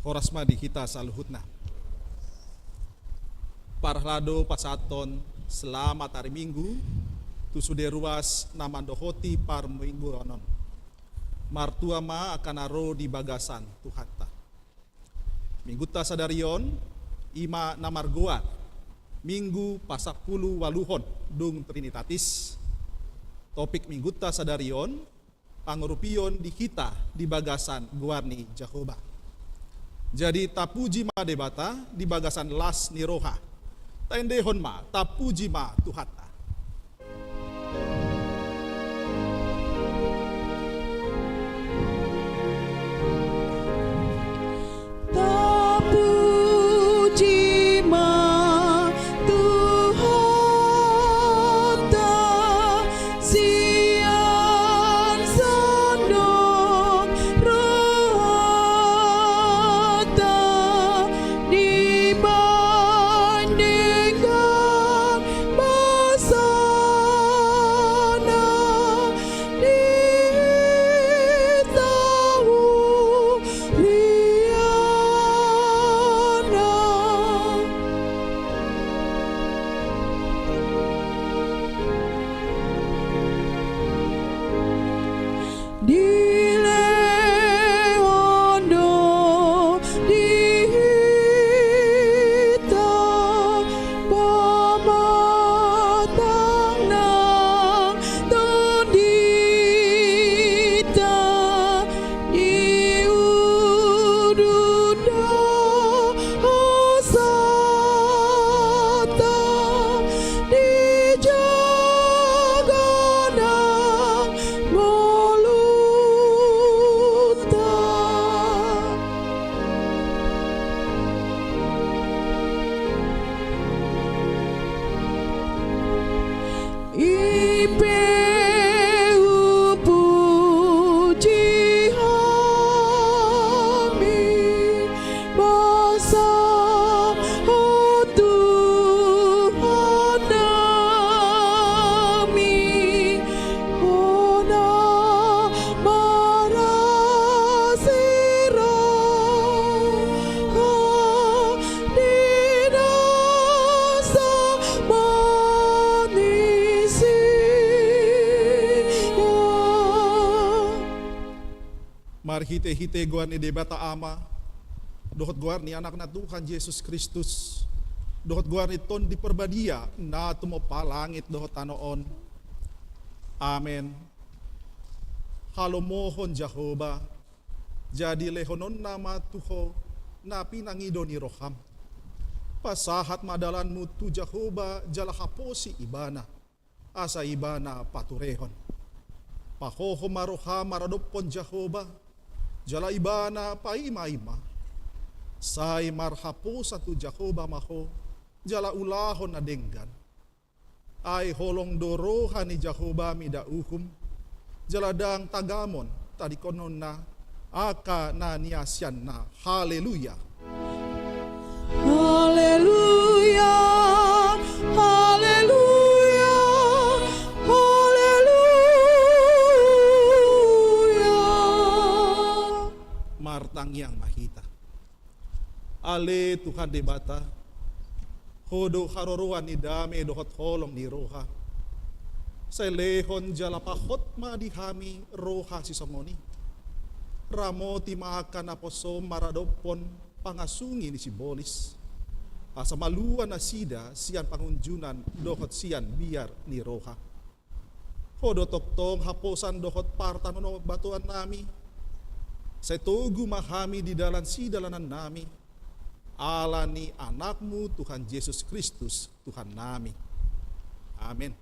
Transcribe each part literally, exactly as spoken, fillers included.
Horas ma di hita saluhutna. Parhalado pasahathon selamat hari Minggu tu sude ruas na mandohoti parmingguon on. Martua ma angka na ro di bagasan Tuhanta. Minggunta sadari on, i ma na margoar Minggu pasampulu ualuhon dung Trinitatis. Topik Minggunta sadari on, pangurupion di hita di bagasan goar ni Jahowa. Jadi tapuji ma Debata di bagasan las ni roha. Taendehon ma, tapuji ma Tuhanta. Tapuji ma Tuhanta, sian sandok rohanta, dibahen denggan basana. Di hita huria-Na. Dilehon do di hita pamatang nang tondinta, di udutna hasanta, dijaga nang ngolunta. I pe hupuji hami, basa Ho Tuhan nami, Ho na marasi roha di nasa manisia. Marhitehite goar ni Debata Ama, dohot goar ni Anakna Tuhan Jesus Kristus, dohot goar ni Tondi Parbadia na tumompa langit dohot tano on. Amen. Halomohon Jahowa, jadi lehononna ma tu ho na pinangido ni roham. Pasahat ma dalanmu tu Jahowa jala haposi Ibana, asa Ibana paturehon. Pahohom ma roham maradophon Jahowa, jala Ibana paimaima. Sai marhaposan tu Jahowa ma ho, jala ulahon na denggan. Ai holong do roha ni Jahowa mida uhum, jala ndang tagamon tadingkononna angka na niasianna. Haleluya. Haleluya, haleluya, haleluya. Martangiang ma hita. Ale Tuhan Debata, Ho do haroroan ni dame dohot holong ni roha. Sai lehon jala pahot ma di hami roha sisongon i. Ramoti ma angka naposom maradophon pangasungi ni sibolis, asa malua nasida sian pangunjunan dohot sian biar ni roha. Ho do tongtong haposan dohot partanobatoan nami. Sai togu ma hami di dalan sidalanan nami, ala ni Anakmu Tuhan Jesus Kristus, Tuhan nami. Amen.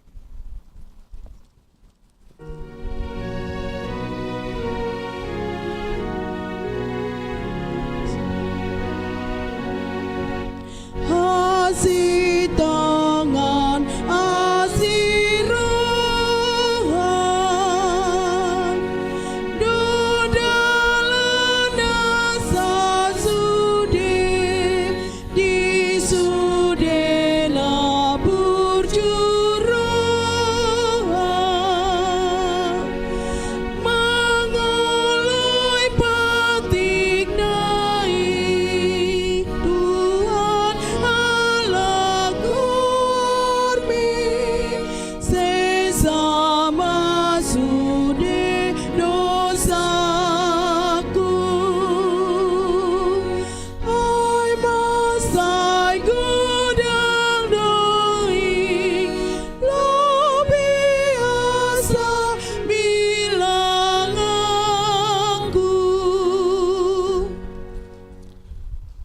Asi tangan, asi roha, do dalan na sasude, di sude na burju roha.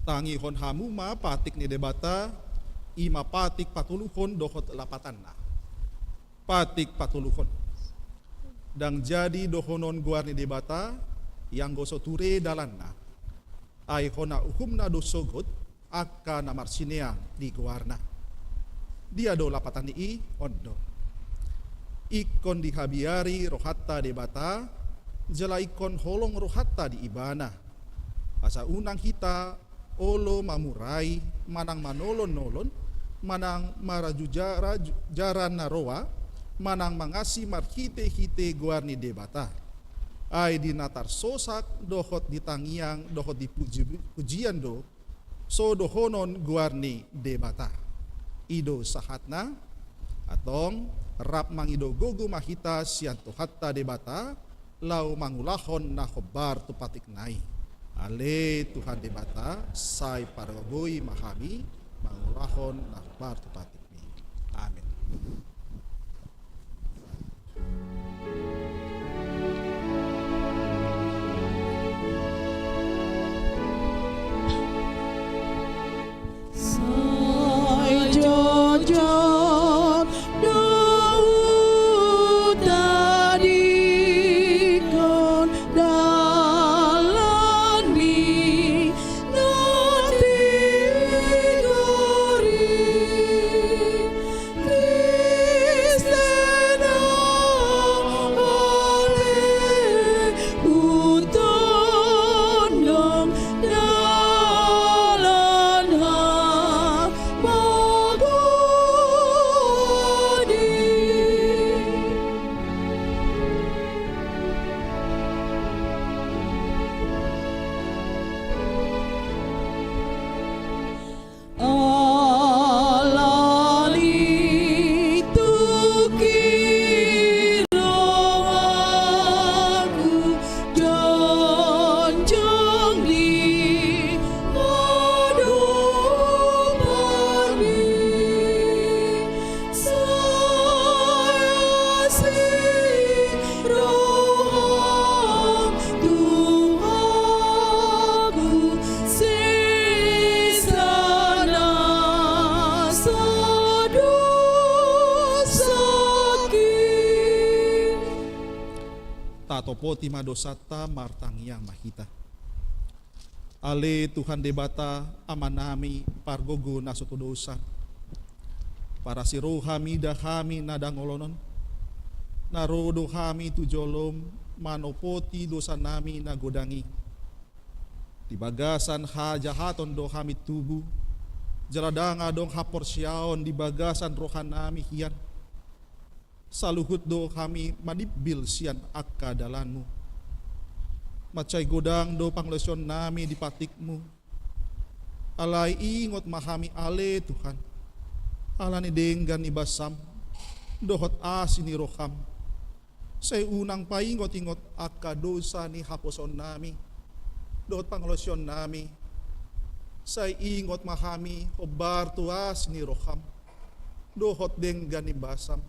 Tangihon hamu ma patik ni Debata, i ma patik patoluhon dohot lapatanna. Patik patoluhon. Ndang jadi dohonon goar ni Debata, ianggo so ture dalanna. Ai hona uhumna do sogot, angka na marsineang di goarna. Dia do lapatan ni i? On do. Ingkon dihabiari rohanta Debata, jala ingkon holong rohanta di Ibana. Asa unang hita olo mamurai, manang manolon-nolon, manang marajujara-, jaran na roa, manang mangasi marhite-hite goar ni Debata. Ai di na tarsosak, dohot di tangiang, dohot di puji-, pujian do, so dohonon goar ni Debata. I do sahatna, antong, rap mangido gogo ma hita sian Tuhanta Debata, laho mangulahon na hombar tu patikna i. Ale Tuhan Debata, sai pargogoi ma hami, mangulahon na hombar tu patikmi. Amin. Sai jotjot do hutadingkon dalan ni na tigor i. Kristen ale hutondong dalan hamagadi. Ala lituk i rohangku jongjong di adopanmi. Sai asi roham Tuhanku, sesa na sadosaki. Tatopoti ma dosanta, martangiang ma hita. Ale Tuhan Debata, Amanami, pargogo na so tudosan. Parasi roha mida hami na dangol on. Na ro do hami tu jolom manopoti dosanami na godang i. Di bagasan hajahaton do hami tubu, jala ndang adong haporseaon di bagasan rohanami hian. Saluhut do hami manimbil sian angka dalanmu. Mansai godang do pangalaosionnami di patikmu. Alai ingot ma hami ale Tuhan, ala ni denggan ni basam, dohot asi ni roham. Sai unang paingot-ingot angka dosa ni haposoonnami, dohot pangalaosionnami. Sai ingot ma hami hombar tu asi ni roham, dohot denggan ni basam,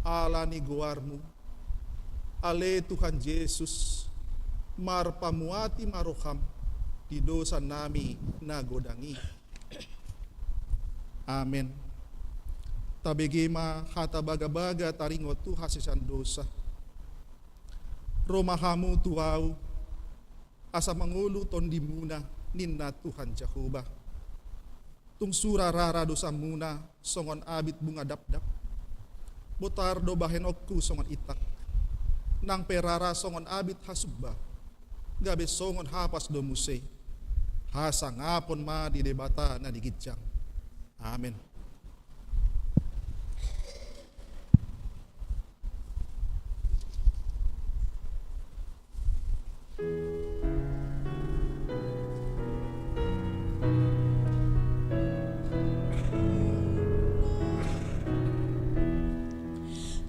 ala ni goarmu. Ale Tuhan Jesus, marpamuati ma roham di dosanami na godang i. Amen. Tabege ma hata bagabaga taringot tu hasesaan dosa. Ro ma hamu tu ahu, asa mangolu tondimuna, ninna Tuhan Jahowa. Tung sura rara dosamuna songon abit bunga dapdap. Botar do bahenonku songon intak. Nang pe rara songon abit hasumba, gabe songon hapas do muse. Hasangapon ma di Debata na di ginjang. Amen.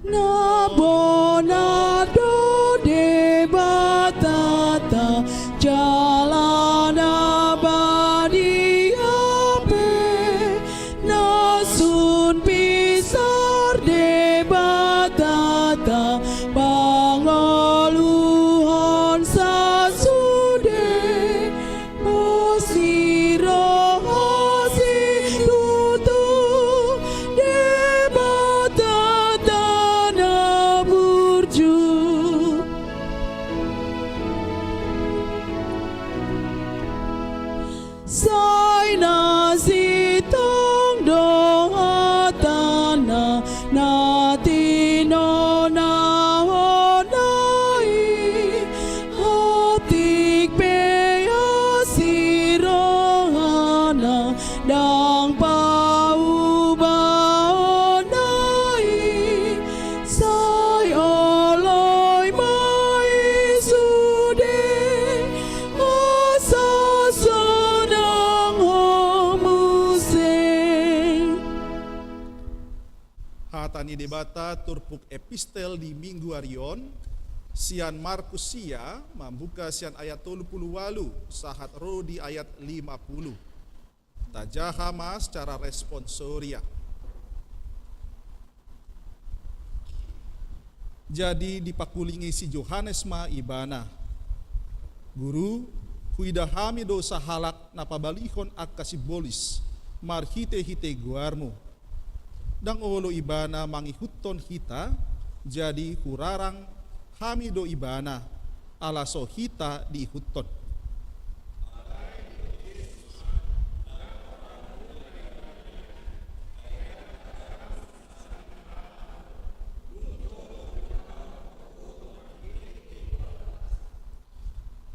Na bona do Debatata, jala na badia pe na Sai na sintong do hatana, na tinodohon i, otik pe asi rohana, ndang paubahon i, sai oloi ma i sude, asa sonang ho muse. Hata ni Debata turpuk epistel di Minggu ari on, sian Markus sia, mambuka sian ayat tolu pulu ualu sahat ro di ayat lima pulu. Tajaha ma secara responsoria. Jadi dipakulingi si Johannes ma Ibana, "Guru, huida hami do sahalak na pabalihon angka simbolis marhitehite goarMu. Ndang olo Ibana mangihuthon hita, jadi hurarang hami do Ibana, ala so hita diihuthon."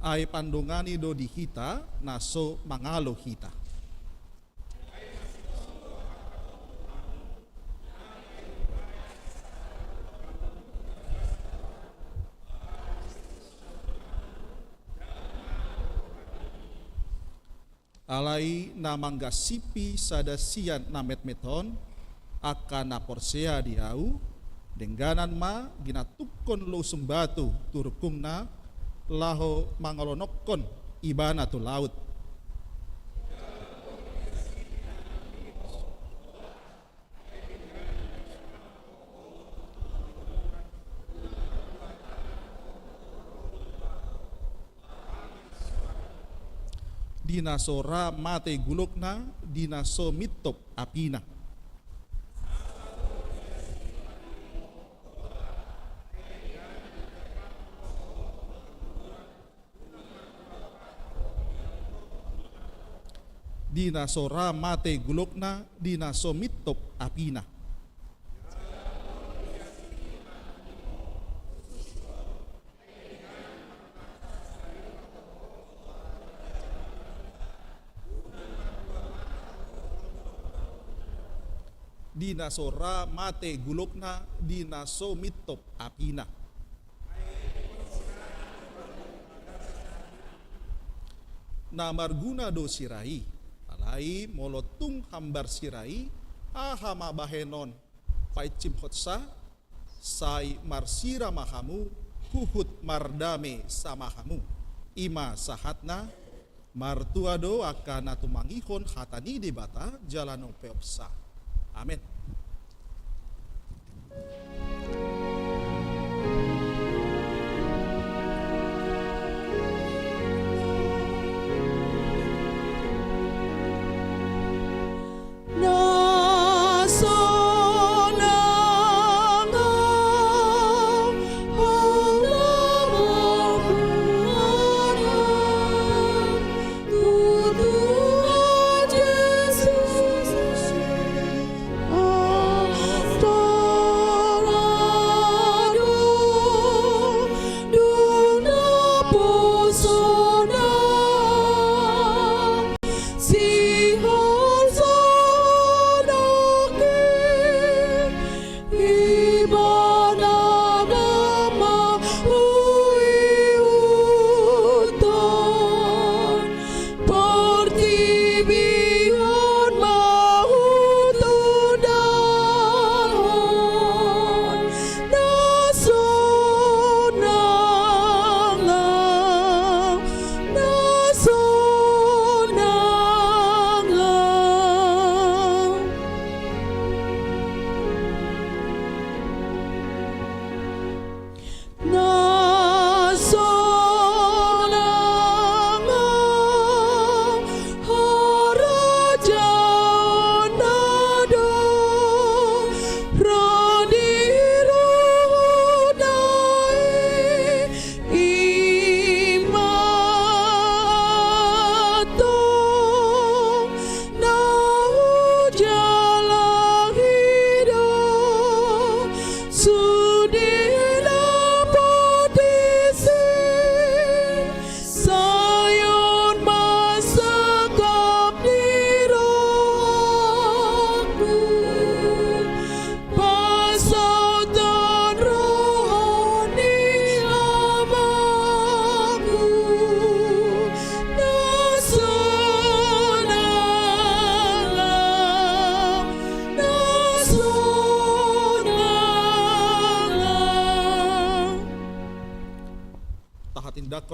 Ai pandongani do di hita na so mangalo hita. Alai na manggansipi sada sian na metmet on, angka na porsea di Ahu, dengganan ma ginantungkon losung batu tu rungkungna, laho mangalonokkon ibana tu laut. Di na so ra mate gulokna, di na so mintop apina. Di na so ra mate gulokna, di na so mintop apina. Di na so ra mate gulokna, di na so mintop apina. Na marguna do sira i, alai molo tung hambar sira i, aha ma bahenon painsimhonsa? Sai marsira ma hamu, huhut mardame sama hamu. I ma sahatna. Martua do angka na tumangihon hata ni Debata jala naung peopsa. Amen.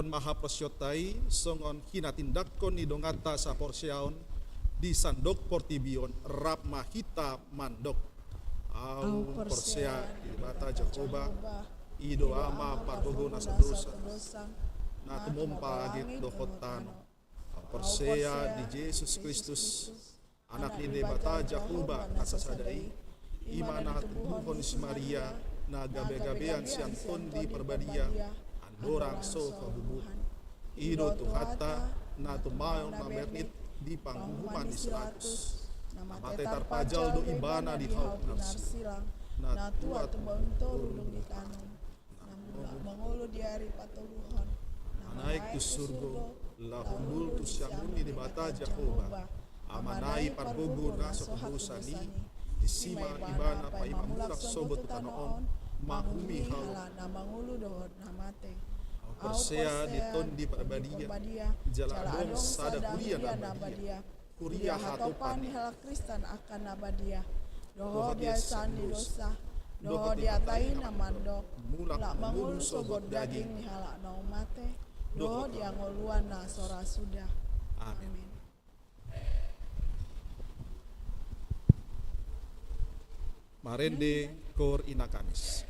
ma haporseaonta i songon hinatindanghon ni donganta saporseaon di sandok portibi on, rap ma hita mandok. Ahu porsea di Debata Jahowa, i do Ama pargogo nasa dosa, na tumompa langit dohot tano. Ahu porsea di Jesus Kristus, Anak ni Debata Jahowa na sasada i, i ma na tubuhon si Maria, na gabe-gabean sian Tondi Parbadia, andorang so habubuhan. I do Tuhanta, na tumaon na mernit di panguhuman ni si Pilatus, na mate tarpajal do ibana di hau pinarsilang, na tua tumbahen tolu dung ditanom, na mangolu di ari patoluhon, na naek tu surgo, laho hundul tu siamun ni Debata Jahowa, Amana i pargogo na so haposan i, disi ma ibana paima mulak sogot tu tano on, manguhumi halak na mangolu dohot na mate. Ahu porsea di Tondi Parbadia, jala adong sada huria na badia, huria hatopan ni halak Kristen angka na badia, dohot di hasesaan ni dosa, dohot di hata i na mandok, mulak mangolu sogot daging ni halak naung mate, dohot di hangoluan na so ra suda. Amin. Marende Koor Ina Kamis.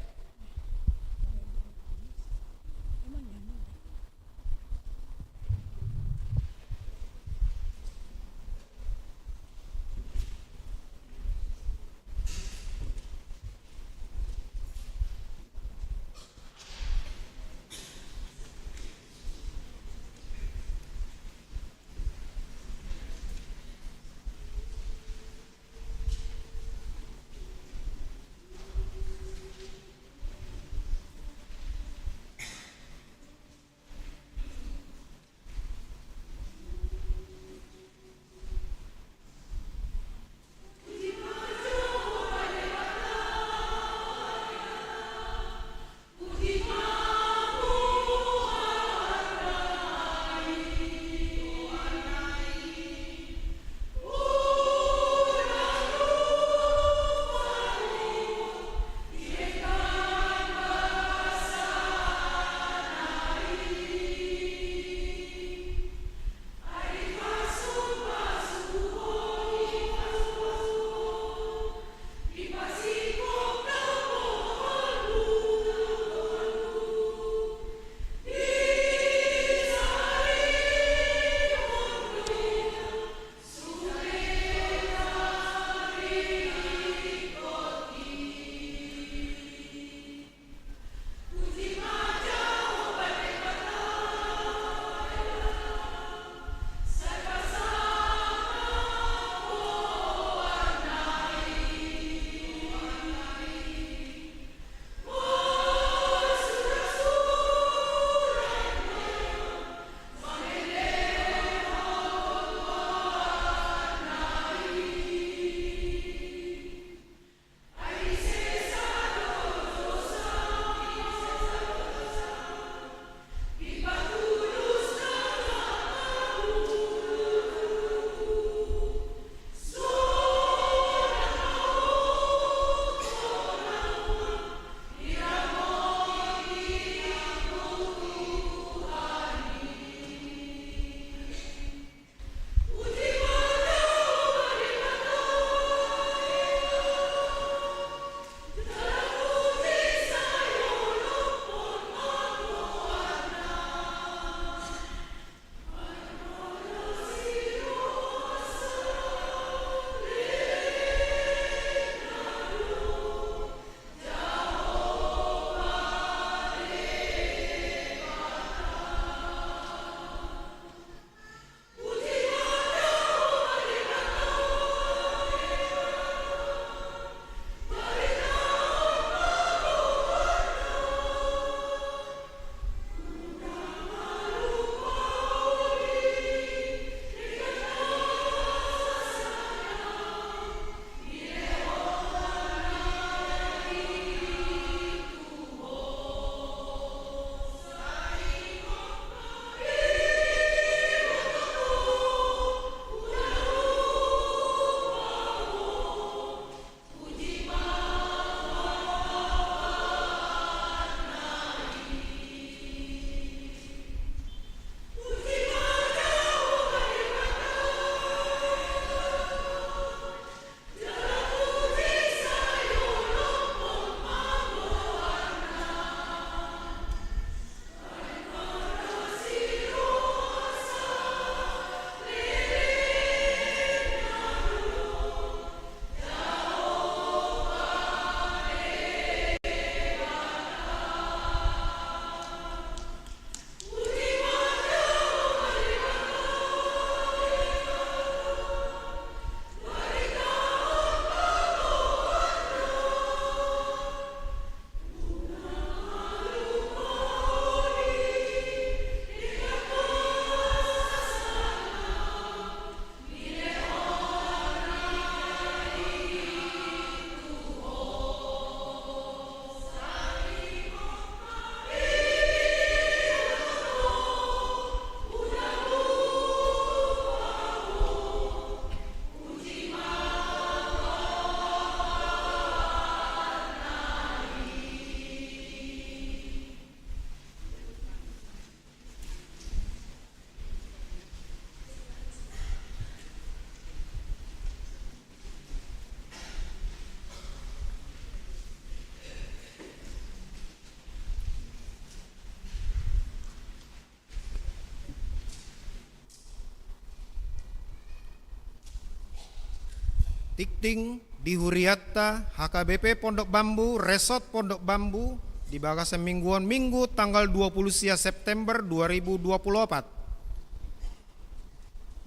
Tingting di huriatta H K B P Pondok Bambu, Resort Pondok Bambu, di bagasan minggu on, Minggu tanggal dua puluh sia September dua ribu dua puluh opat.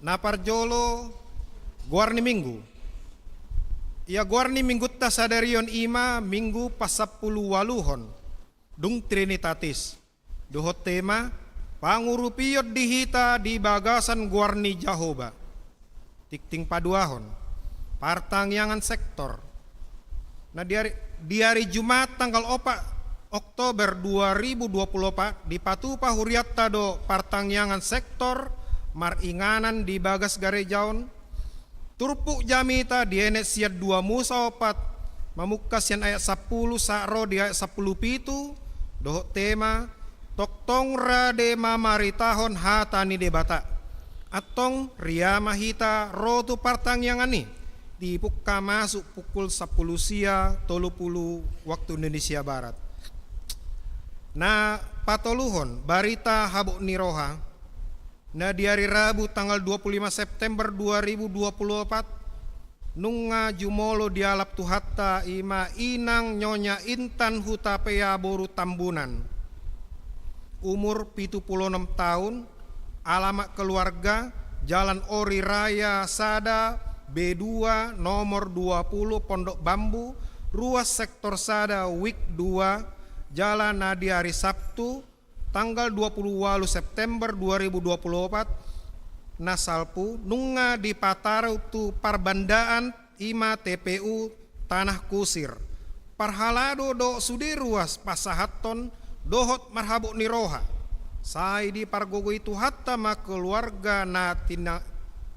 Na parjolo, goar ni minggu. Ia goar ni minggunta sadari on i ma Minggu pasampuluualuhon, dung Trinitatis. Dohot tema, pangurupion di hita di bagasan goar ni Jahowa. Tingting paduahon, partangiangan sektor. Na di ari, di ari Jumat tanggal opat Oktober dua ribu dua puluh opat, dipatupa huriatta do partangiangan sektor maringanan di bagas gareja on. Turpuk jamita dienet sian dua Musa opat, mamungka sian ayat sampulu sahat ro di ayat sampulu pitu, dohot tema, tongtong rade mamaritahon hata ni Debata. Antong ria ma hita ro tu partangiangan i, dipungka masuk pukul sampulu sia tolu pulu waktu Indonesia Barat. Na patoluhon, barita habot ni roha. Na di ari Rabu tanggal dua puluh lima September dua ribu dua puluh opat, nunga jumolo dialap Tuhanta i ma inang Nyonya Intan Hutapea boru Tambunan. Umur pitu pulu onom taon, alamat keluarga, Jalan Ori Raya sada, B dua, nomor dua pulu, Pondok Bambu, ruas sektor sada, wik dua, jala na di ari Sabtu, tanggal dua pulu ualu September dua ribu dua pulu opat, na salpu, nunga dipataru tu parbandaan i ma T P U Tanah Kusir. Parhalado dohot sude ruas pasahathon dohot marhabot ni roha. Sai dipargogoi Tuhanta ma keluarga na tina-,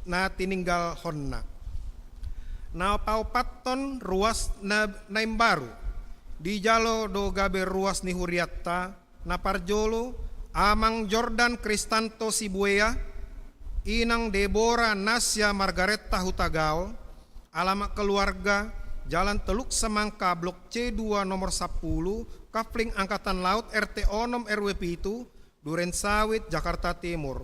na tininggalhonna. Na paopathon, ruas na, na imbaru. Dijalo do gabe ruas ni huriatta, na parjolo, Amang Jordan Kristanto Sibuea, Inang Debora Nasya Margaretta Hutagaol, alamat keluarga, Jalan Teluk Semangka, Blok C dua, nomor sampulu, Kafling Angkatan Laut, R T onom, R W pitu, Duren Sawit, Jakarta Timur.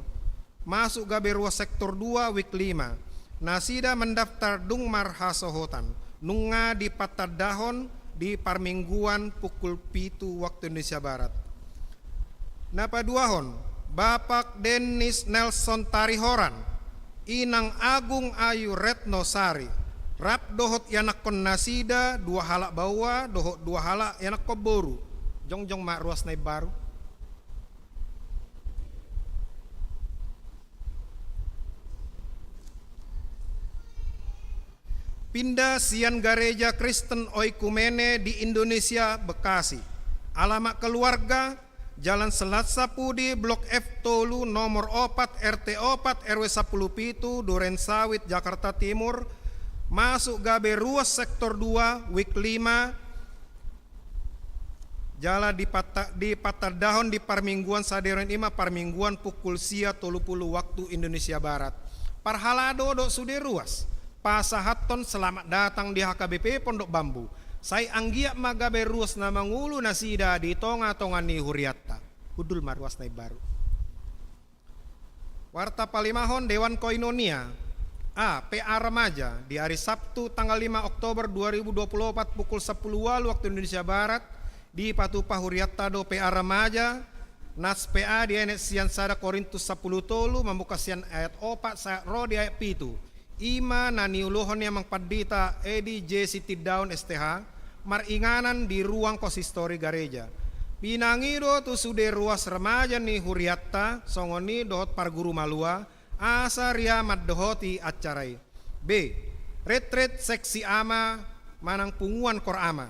Masuk gabe ruas sektor dua, wik lima. Nasida mendaftar dung marhasohotan. Nunga dipatandahon di parmingguan pukul pitu waktu Indonesia Barat. Na paduahon, Bapak Dennis Nelson Tarihoran, Inang Agung Ayu Retno Sari, rap dohot ianakkon nasida, dua halak baoa dohot dua halak ianakkon boru. Jongjong ma ruas na imbaru. Pinda sian Gareja Kristen Oikumene di Indonesia, Bekasi. Alamat keluarga, Jalan Selat Sapudi, Blok F tolu, nomor opat, R T opat, R W sampulu pitu, Duren Sawit, Jakarta Timur. Masuk gabe ruas sektor dua, wik lima, jala dipata-, dipatandahon di parmingguan sadari on, i ma parmingguan pukul sia tolu pulu waktu Indonesia Barat. Parhalado dohot sude ruas pasahathon selamat datang di H K B P Pondok Bambu. Sai anggiat ma gabe ruas na mangolu nasida di tonga-tonga ni huriatta. Hundul ma ruas na imbaru. Warta palimahon, Dewan Koinonia. A, P A Remaja, di ari Sabtu tanggal lima Oktober dua ribu dua puluh opat pukul sampulu ualu waktu Indonesia Barat, dipatupa huriatta do P A Remaja, nas P A dienet sian sada Korintus sampulu tolu, mamungka sian ayat opat sahat ro di ayat pitu. I ma na niuluhon ni Amang Pandita Edi J Sitindaun, S T H, maringanan di ruang konsistori gareja. Pinangido tu sude ruas remaja ni huriatta, songon i dohot parguru malua, asa ria mandohoti acara i. B, retret seksi ama manang punguan koor ama.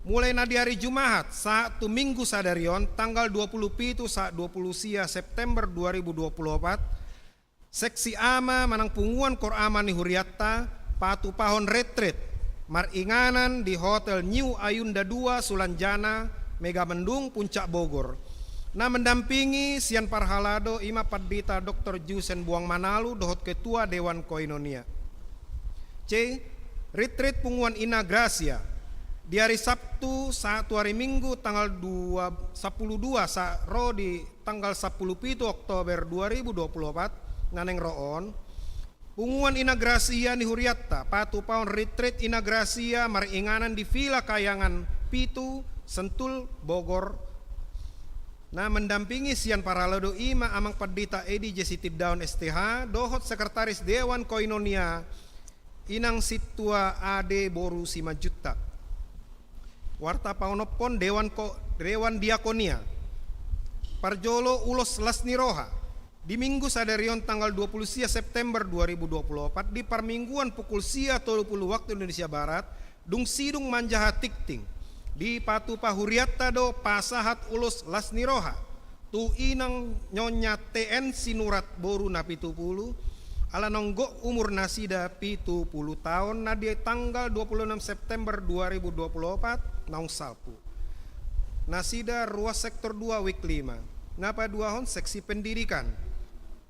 Mulai na di ari Jumahat sahat tu Minggu sadari on, tanggal dua pulu pitu sahat dua pulu sia September dua ribu dua pulu opat, seksi ama manang punguan koor ama ni huriatta patupahon retret maringanan di Hotel New Ayunda dua Sulanjana, Megamendung, Puncak Bogor. Na mendampingi sian parhalado i ma Pandita Doktor Jusen Buang Manalu dohot Ketua Dewan Koinonia. C, retret punguan Ina Gracia. Di ari Sabtu sahat tu ari Minggu tanggal dua, sampulu dua sahat ro di tanggal sampulu pitu Oktober dua ribu dua pulu opat, na naeng ro on, Punguan Inagrasia ni hurianta, patupahon retreat Inagrasia maringanan di Villa Kayangan pitu, Sentul, Bogor. Na mendampingi sian parhalado i ma Amang Pandita Edi Jesi Tindaon S T H, dohot Sekretaris Dewan Koinonia, Inang Sintua Ade boru Simanjuntak. Warta paonomhon, Dewan Ko-, Dewan Diakonia. Parjolo, ulos las ni roha. Di Minggu sadari on tanggal dua puluh sia September dua ribu dua puluh opat, di parmingguan pukul sia tolu pulu waktu Indonesia Barat, dung sidung manjaha tingting, dipatupa hurianta do pasahat ulos las ni roha tu Inang Nyonya T N Sinurat boru Napitupulu, ala naung gok umur nasida pitu pulu taon, na di tanggal dua puluh enam September dua ribu dua puluh opat, naung salpu. Nasida ruas sektor dua wing lima. Na paduahon, seksi pendidikan.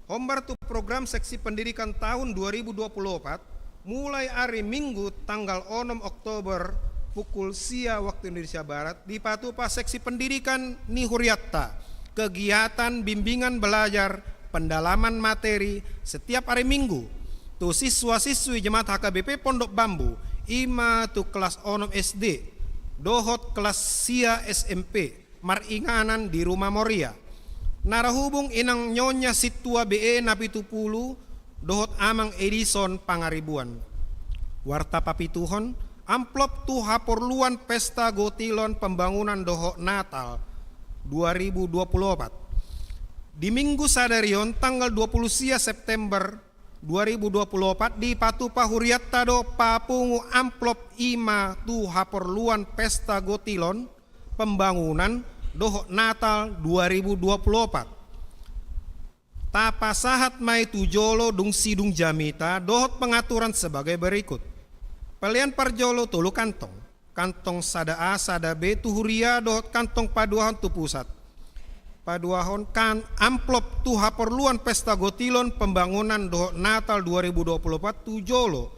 Hombar tu program seksi pendidikan tahun dua ribu dua puluh opat, mulai ari Minggu tanggal onom Oktober pukul sia waktu Indonesia Barat, dipatupa seksi pendidikan ni hurianta kegiatan bimbingan belajar pendalaman materi setiap ari Minggu tu siswa-siswi jemaat H K B P Pondok Bambu, i ma tu kelas onom S D dohot kelas sia S M P, maringanan di Rumah Moria. Narhubung Inang Nyonya Sintua B E Napitupulu dohot Amang Edison Pangaribuan. Warta papituhon, amplop tu haporluan pesta gotilon pembangunan dohot Natal dua ribu dua puluh opat. Di Minggu sadari on tanggal dua puluh sia September dua ribu dua puluh opat, dipatupa hurianta do papungu amplop, i ma tu haporluan pesta gotilon pembangunan dohot Natal dua ribu dua puluh opat. Tapasahat ma i tu jolo dung sidung jamita dohot pengaturan sebagai berikut. Pelean parjolo, tolu kantong. Kantong sada A, sada B tu huria dohot kantong paduahon tu pusat. Paduahon, kan amplop tu haporluan pesta gotilon pembangunan dohot Natal dua ribu dua puluh opat tu jolo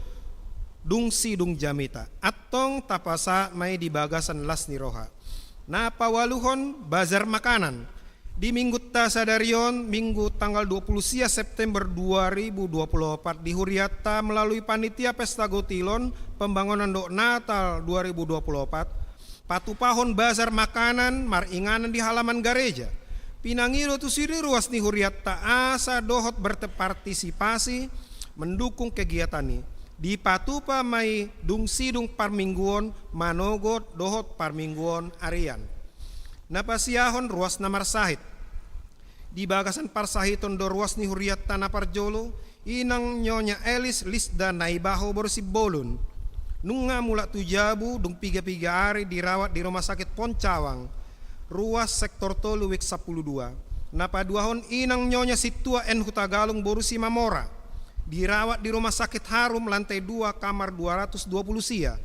dung sidung jamita. Antong tapasahat ma i di bagasan las ni roha. Na paualuhon, bazar makanan. Di Minggunta sadari on, Minggu tanggal dua puluh sia September dua ribu dua puluh opat, di hurianta melalui panitia pesta gotilon pembangunan dohot Natal dua ribu dua puluh opat, patupahon bazar makanan maringanan di halaman gareja. Pinangido tu sude ruas ni hurianta asa dohot berpartisipasi mendukung kegiatan i. Dipatupa ma i dung sidung parmingguon manogot dohot parmingguon arian. Na pasiahon, ruas na marsahit. Di bagasan parsahiton do ruas ni hurianta na parjolo, Inang Nyonya Elis Lisda Naibaho boru Simbolon. Nunga mulak tu jabu, dung piga-piga ari dirawat di Rumah Sakit Poncawang, ruas sektor tolu wing sampulu dua. Na paduahon, Inang Nyonya Sintua N Hutagalung boru Simamora, dirawat di Rumah Sakit Harum lantai dua, kamar dua ratus dua puluh sia,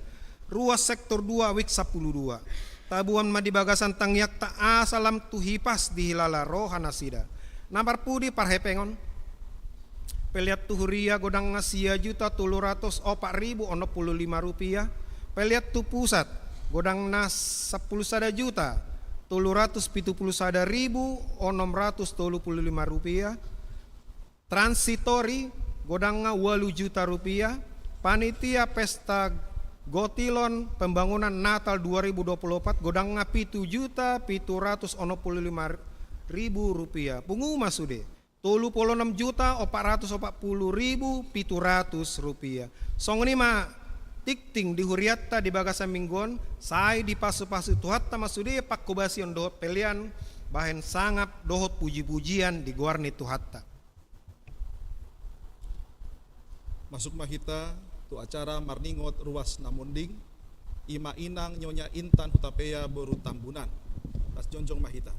ruas sektor dua wing sampulu dua. Tabuan ma di bagasan tangiangta asa lam tu hipas dihilala roha nasida. Na parpudi, parhepengon. Pelean tu huria godangna sia juta tolu ratus opat ribu onom pulu lima rupiah. Pelean tu pusat godangna sampulu sada juta tolu ratus pitu pulu sada ribu onom ratus tolu pulu lima rupiah. Transitori godangna ualu juta rupiah. Panitia pesta gotilon pembangunan Natal dua ribu dua puluh opat godangna pitu juta pitu ratus onom pulu lima ribu rupiah. Pungu ma sude, tolu pulu onom juta opat ratus opat pulu ribu pitu ratus rupiah. Songon i ma tingting di hurianta di bagasan minggu on, sai dipasupasu Tuhanta ma sude panghobasion dohot pelean bahen sangap dohot pujipujian di goar ni Tuhanta. Masuk ma hita tu acara marningot ruas na monding, i ma Inang Nyonya Intan Hutapea boru Tambunan. Las jongjong ma hita.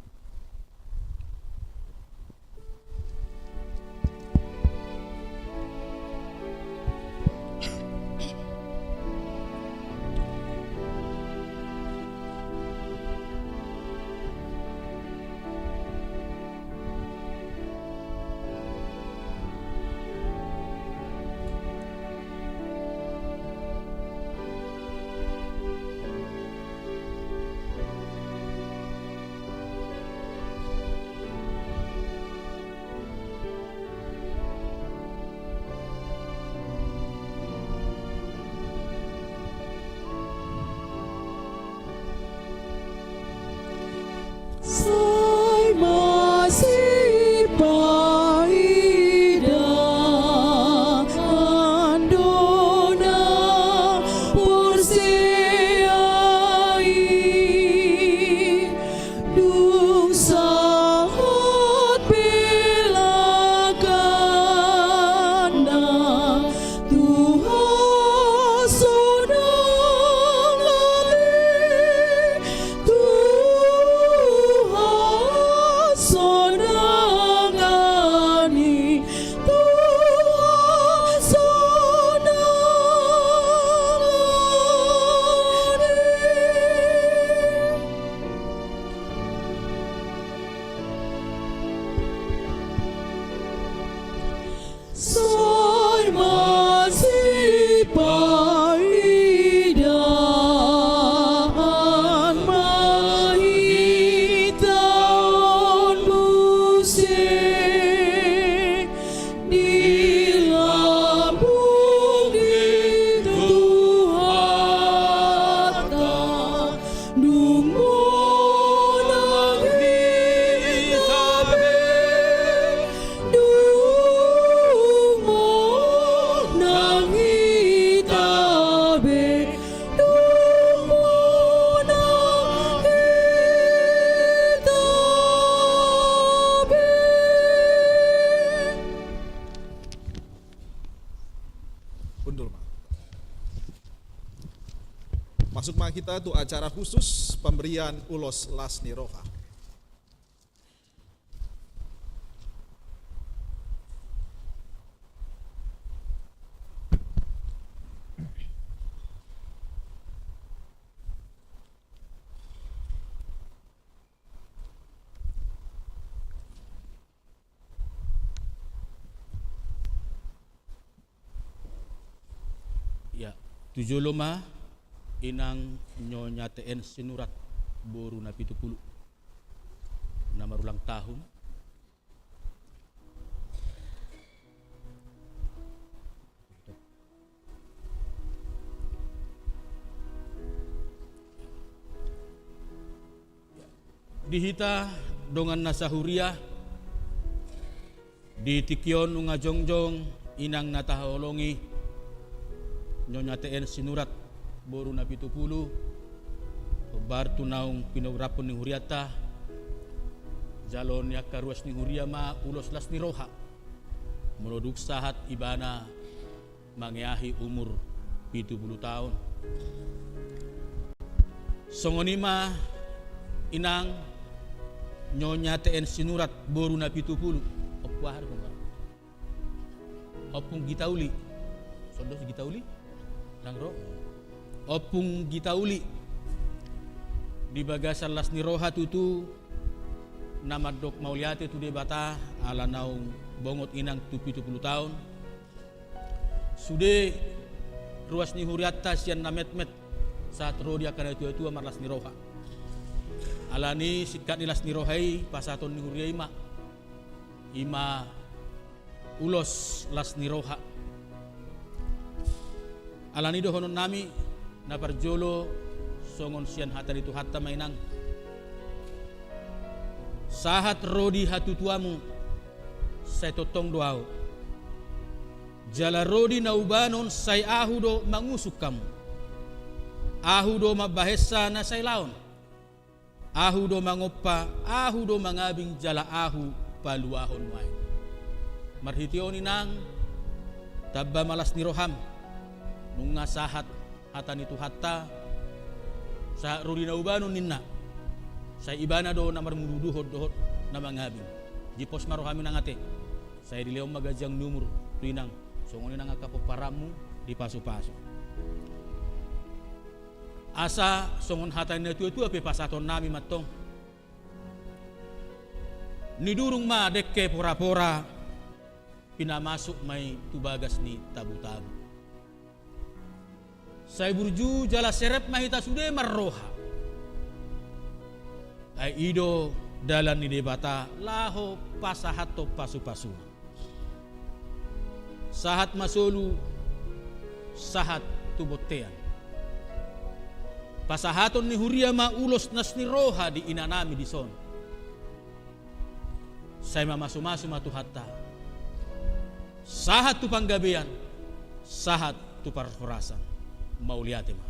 Undul ma. Masuk ma hita tu acara khusus pemberian ulos las ni roha. Ya, tu jolo ma inang Nyonya T N Sinurat, boru na pitu pulu, na marulang tahun. Di hita dongan na sahuria, di tingki on nunga jongjong inang na tahaholongi, Nyonya T N Sinurat, boru na pitu pulu, hombar tu naung pinoraphon ni hurianta, jaloon ni angka ruas ni huria ma ulos las ni roha, molo dung sahat ibana mangeahi umur pitu pulu taon. Songon i ma inang Nyonya T N Sinurat, boru na pitu pulu. Ompu aha do, Ompu? Ompung Gita Uli. Songon do si Gita Uli? Ndang ro. Ompung Gita Uli. Di bagasan las ni roha tutu na mandok mauliate tu Debata ala naung bongot inang tu pitu pulu taon. Sude ruas ni hurianta sian na metmet sahat ro di angka na tuatua marlas ni roha. Alani singkat ni las ni roha i, pasahaton ni huria i ma, i ma ulos las ni roha. Alani dohononnami, na parjolo, songon sian hata ni Tuhanta ma inang. Sahat ro di hatutuamu, sai tongtong do ahu. Jala ro di na ubanon, sai ahu do mangusung hamu. Ahu do mambahensa na sai laon. Ahu do mangompa, ahu do mangabing, jala ahu paluahon nuaeng. Marhite on inang, tamba ma las ni roham. Nunga sahat hata ni Tuhanta, sahat ro di na ubanon ninna. Sai Ibana do na marmududuhon dohot na mangabing. Jipos ma roham inang ate. Sai dilehon ma ganjang ni umur tu inang, songon i nang angka pomparanmu dipasupasu. Asa songon hata ni na tuatua pe pasahatonnami ma antong. Nidurung ma dengke porapora, pinamasuk ma i tu bagas ni tabutabu. Sai burju jala serep ma hita sude marroha. Ai i do dalan ni Debata laho pasahathon pasupasuna. Sahat ma solu, sahat tu bontean. Pasahaton ni huria ma ulos las ni roha di inanami dison. Sai mamasumasu ma Tuhanta. Sahat tu panggabean, sahat tu parhorasan. Mauliate ma.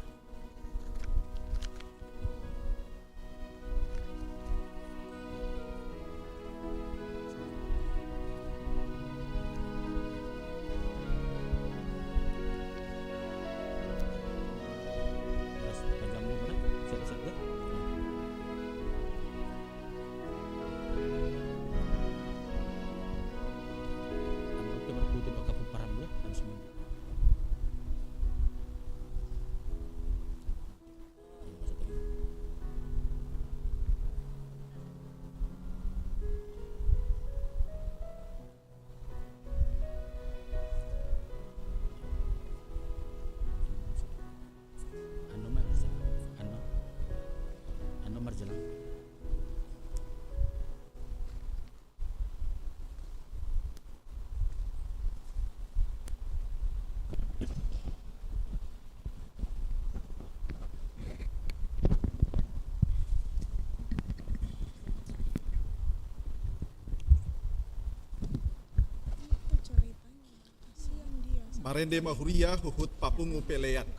Annon ma marjalang. Annon. Annon marjalang. Marende ma huria huhut papungu pelean.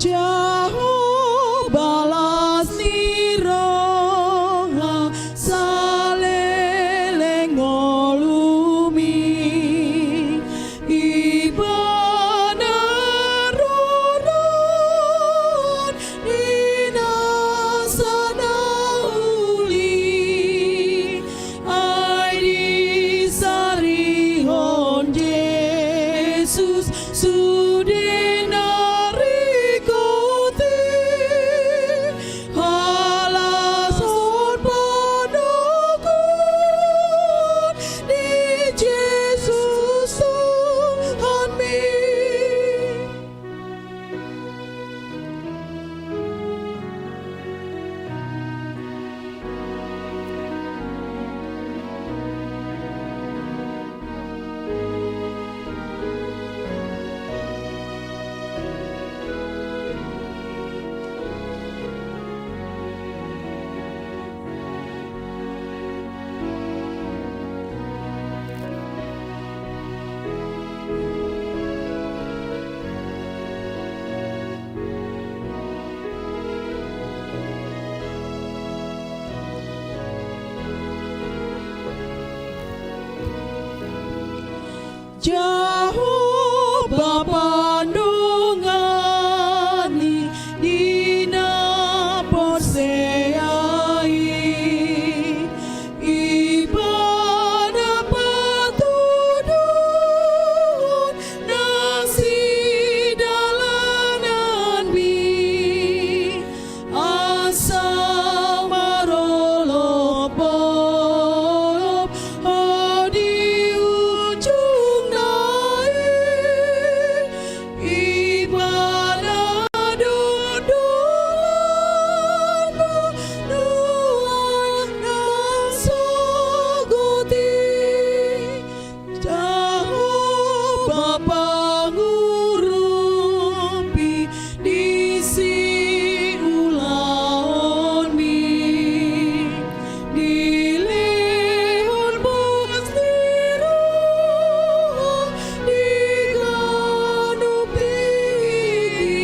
Jahowa las ni roha saleleng ngolumi, Ibana roron di nasa na uli. Ai disarihon Jesus sude na ringkot i, halashon panongkon ni Jesus Tuhanmi. Jahowa pandongani di na porsea i, Ibana patuduhon nang sidalananmi. Asa marolopolop ho di ujungna i, Ibana do donganmu nuaeng nang sogot i. Jahowa pangurupi disi ulaonmi, dilehon boras ni roha di ganup tingki.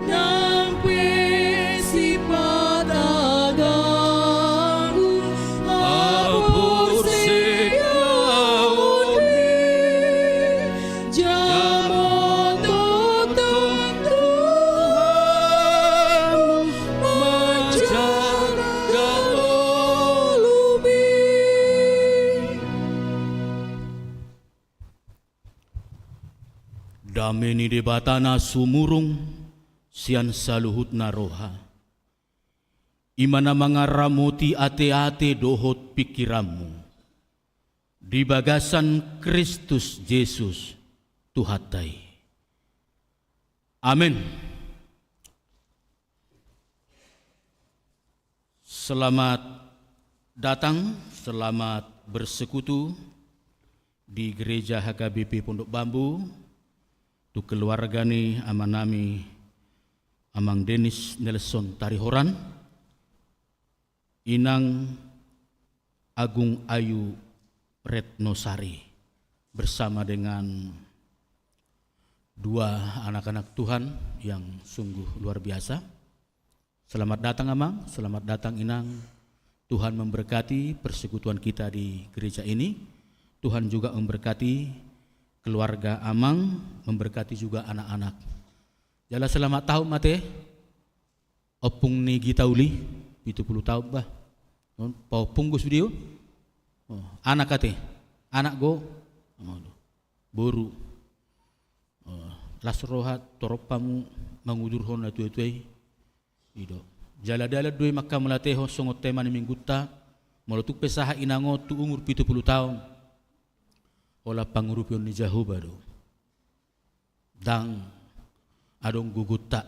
Nang pe sipata ganggu haporseaonmi, jala tongtong Tuhan manjaga ngolumi. Dame ni Debata na sumurung sian saluhutna roha, i ma na mangaramoti ateate dohot pingkiranmu di bagasan Kristus Jesus Tuhanta i. Amen. Selamat datang, selamat bersekutu di Gereja H K B P Pondok Bambu, tu keluarga ni amanami Amang Denis Nelson Tarihoran, Inang Agung Ayu Retnosari, bersama dengan dua anak-anak Tuhan yang sungguh luar biasa. Selamat datang, Amang. Selamat datang, Inang. Tuhan memberkati persekutuan kita di gereja ini. Tuhan juga memberkati keluarga Amang, memberkati juga anak-anak. Jala selamat taon ma ate. Ompung ni Gita Uli, pitu pulu taon bah. On, paompung do sude on. Oh, anak ate. Anak do. Oh, boru. Oh, las roha torop hamu mangudurhon na tua-tua i. I do. Jala dalan do i manghamauliatehon songon tema ni Minggunta, molo tung pe sahat inang on tu umur pitu pulu taon, holan pangurupion ni Jahowa do. Ndang adong gogonta.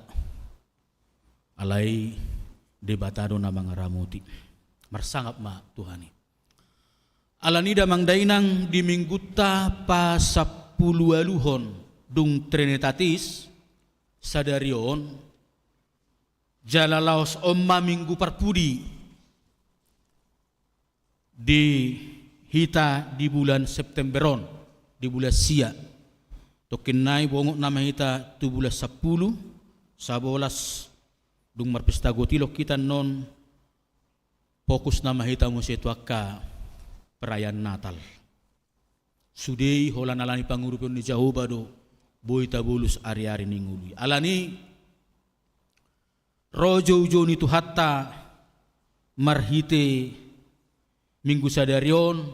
Alai Debata do na mangaramoti. Marsangap ma Tuhan i. Alani i damang dainang, di Minggunta pasampuluualuhon dung Trinitatis sadari on, jala laos on ma Minggu Parpudi di hita di bulan September on, di bulan sia. Tongkin nai bongot nama hita tu bulan sampulu, sabolas, dung marpesta gotilon hita annon, fokus nama hita muse tu angka perayaan Natal. Sude i holan alani pangurupion ni Jahowa do boi tabolus ari-ari ni ngolu i. Alani ro joujou ni Tuhanta marhite Minggu sadari on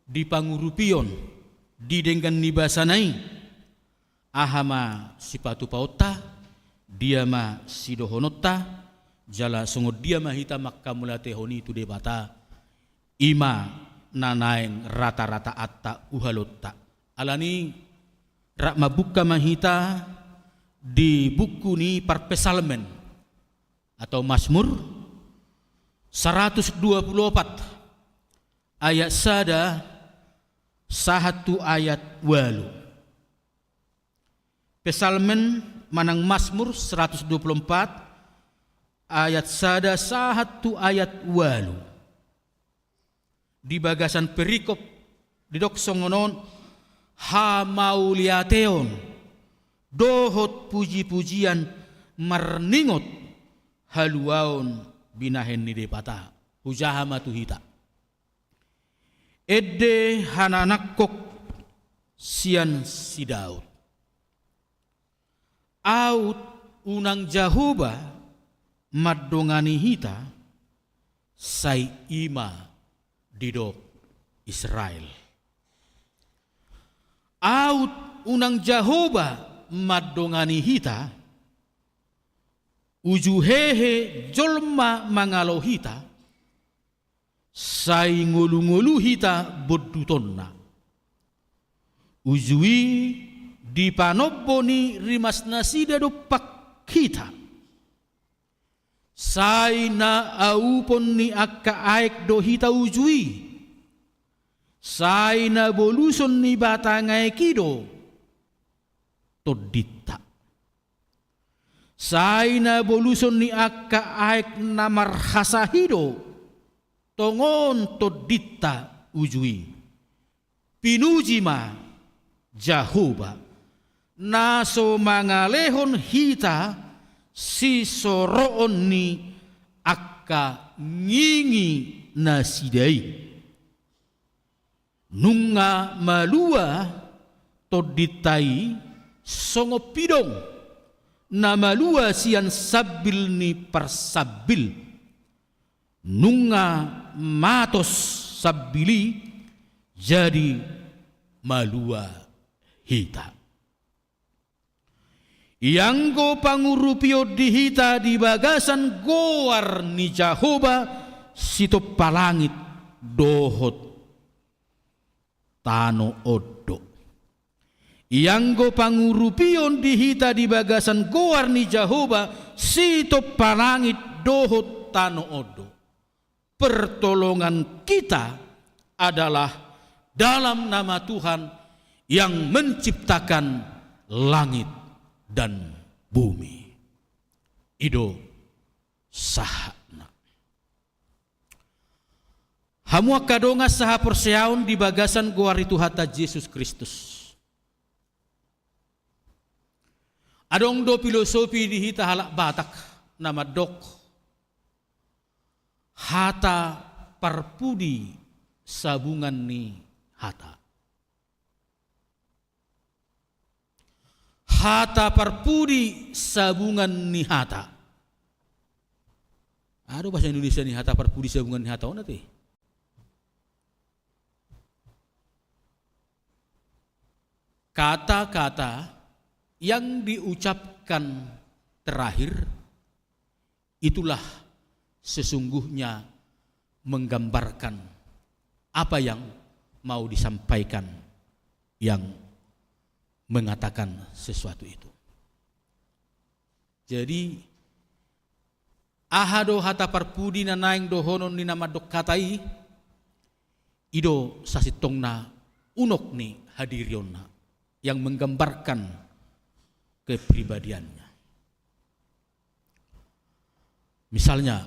di pangurupion di denggan ni basana i. Aha ma sipatupaonta, dia ma sidohononta, jala songon dia ma hita manghamauliatehon i tu Debata, i ma na naeng rata-rataanta, uhalonta. Alani rap mambuka ma hita di buku ni Parpsalmen atau Mazmur saratus dua pulu opat, ayat sada sahat tu ayat ualu. Psalmen manang Mazmur saratus dua pulu opat, ayat sada sahat tu ayat ualu. Di bagasan perikop didok songon on: Hamauliateon dohot puji-pujian marningot haluaon binahen ni Debata. Hujaha ma tu hita. Ende hananangkok sian si Daud. Aut unang Jahowa mandongani hita, sai i ma didok Israel. Aut unang Jahowa mandongani hita, uju hehe jolma mangalo hita, sai ngolu-ngolu hita bondutonna. Uju i di panombo ni rimasnasida dompak hita. Sai na aupon ni angka aek do hita uju i. Sai na boluson ni batang aek i do tondinta. Sai na boluson ni angka aek na marhasah i do tongon tondinta uju i. Pinuji ma Jahowa, na so mangalehon hita sisoroon ni angka ngingi nasida i. Nunga malua tondinta i songon pidong na malua sian sambil ni parsambil. Nunga matos sambil i, jadi malua hita. Ianggo pangurupion di hita di bagasan goar ni Jahowa, sitompa langit dohot tano on do. Ianggo pangurupion di hita di bagasan goar ni Jahowa, sitompa langit dohot tano on do. Pertolongan kita adalah dalam nama Tuhan yang menciptakan langit dan bumi. I do sahatna. Hamu angka dongan sahaporseaon di bagasan goar ni Tuhanta Jesus Kristus. Adong do filosofi di hita halak Batak na mandok: hata parpudi sabungan ni hata. Hata parpudi sabungan ni hata. Aha do bahasa Indonesia ni hata parpudi sabungan ni hata on ate? Kata-kata yang diucapkan terakhir itulah sesungguhnya menggambarkan apa yang mau disampaikan yang mengatakan sesuatu itu. Jadi, aha do hata parpudi na naeng dohonon ni na mandok hata i? I do sasintongna unok ni hadirionna yang menggambarkan kepribadiannya. Misalnya,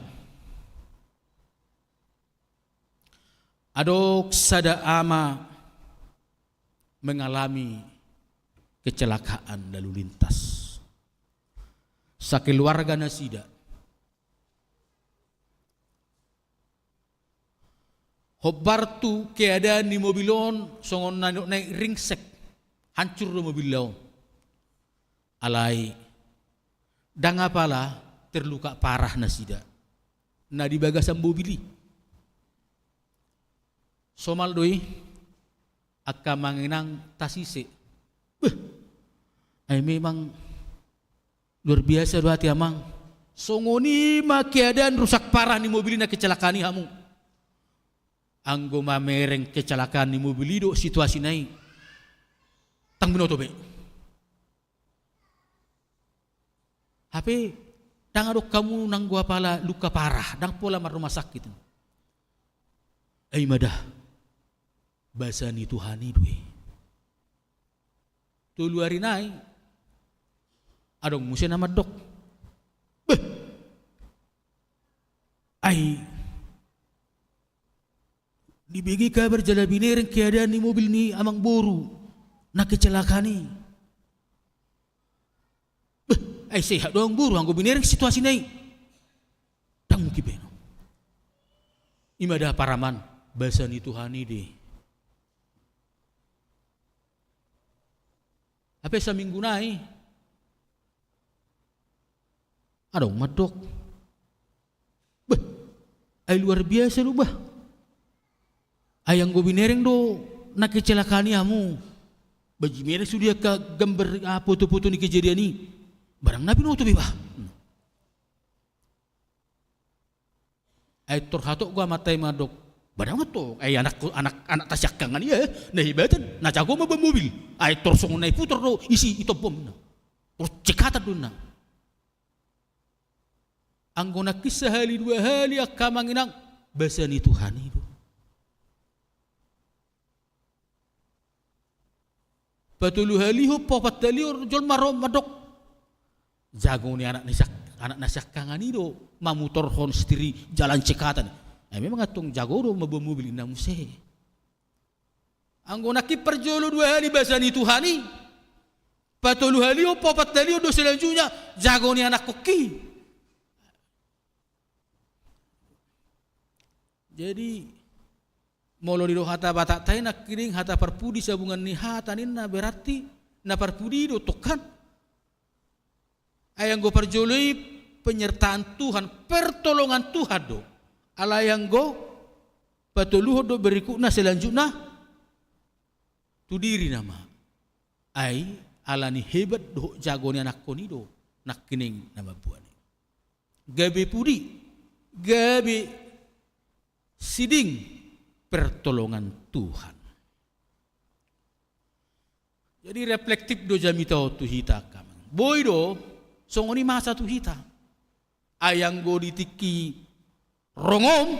adong sada ama mengalami kecelakaan lalu lintas. Sakeluarga nasida. Hombar tu keadaan ni mobil on, songon na nidok nai ringsek, hancur do mobilna on. Alai, ndang apala terluka parah nasida na di bagasan mobil i. Somal do i, angka amang inang, tasise. Beh, ai memang luar biasa do ate amang. Songon i ma keadaan rusak parah ni mobil i na kecelakaan i hamu. Anggo mamereng kecelakaan ni mobil i do situasina i, ndang binoto be. Hape, ndang adong hamu nanggo apala luka parah, ndang pola marrumah sakit. Ai mada, basa ni Tuhan i do i. Tolu ari nai, adong muse na mandok. Beh. Ai, dibege kabar jala binereng keadaan ni mobil ni amang boru na kecelakaan i. Beh, ai sehat do amang boru, anggo binereng situasina i. Ndang mungkin be. I mada paraman, basa ni Tuhan i do i. Hape saminggu nai, adong mandok. Beh, ai luar biasa do bah. Ai anggo binereng do na kecelakaan i hamu. Bah, dibereng sude angka gambar, ah, foto-foto ni kejadian i. Barang na binoto be bah. Ai tor hatop do amanta i mandok. Bah, ndang tong, ai anak, anak, anak ta siangkangan i, eh, na hebatan, na jago mamboan mobil. Ai tor songon na iputar do isi i tombom na. Tor cekatan do na. Anggo nangkin sahali dua hali angka amang inang, basa ni Tuhan i do. Patoluhalihon, paopatalihon, jolma ro mandok. Jago ni anak ni siang-, anak na siangkangan i do, mamutorhon setir i jalan cekatan. Ai memang antong jago do mamboan mobil, inna muse. Anggo nangkin parjolo dua hali basa ni Tuhan i, patoluhalihon, paopatalihon do selanjutnya, jago ni anakkon i. Jadi, molo didok hata Batakta i nangkining hata parpudi sabungan ni hata ninna, berarti na parpudi do tongkan. Ai anggo parjolo i penyertaan Tuhan, pertolongan Tuhan do. Alai anggo patoluhon dohot berikutna, selanjutna, tu diri nama. Ai ala ni hebat dohot jago ni anakkon i do nangkining na mamboan i. Gabe pudi, gabe siding pertolongan Tuhan. Jadi reflektif do jamita on tu hita angka amang. Boi do songon i masa tu hita. Ai anggo di tingki rongom,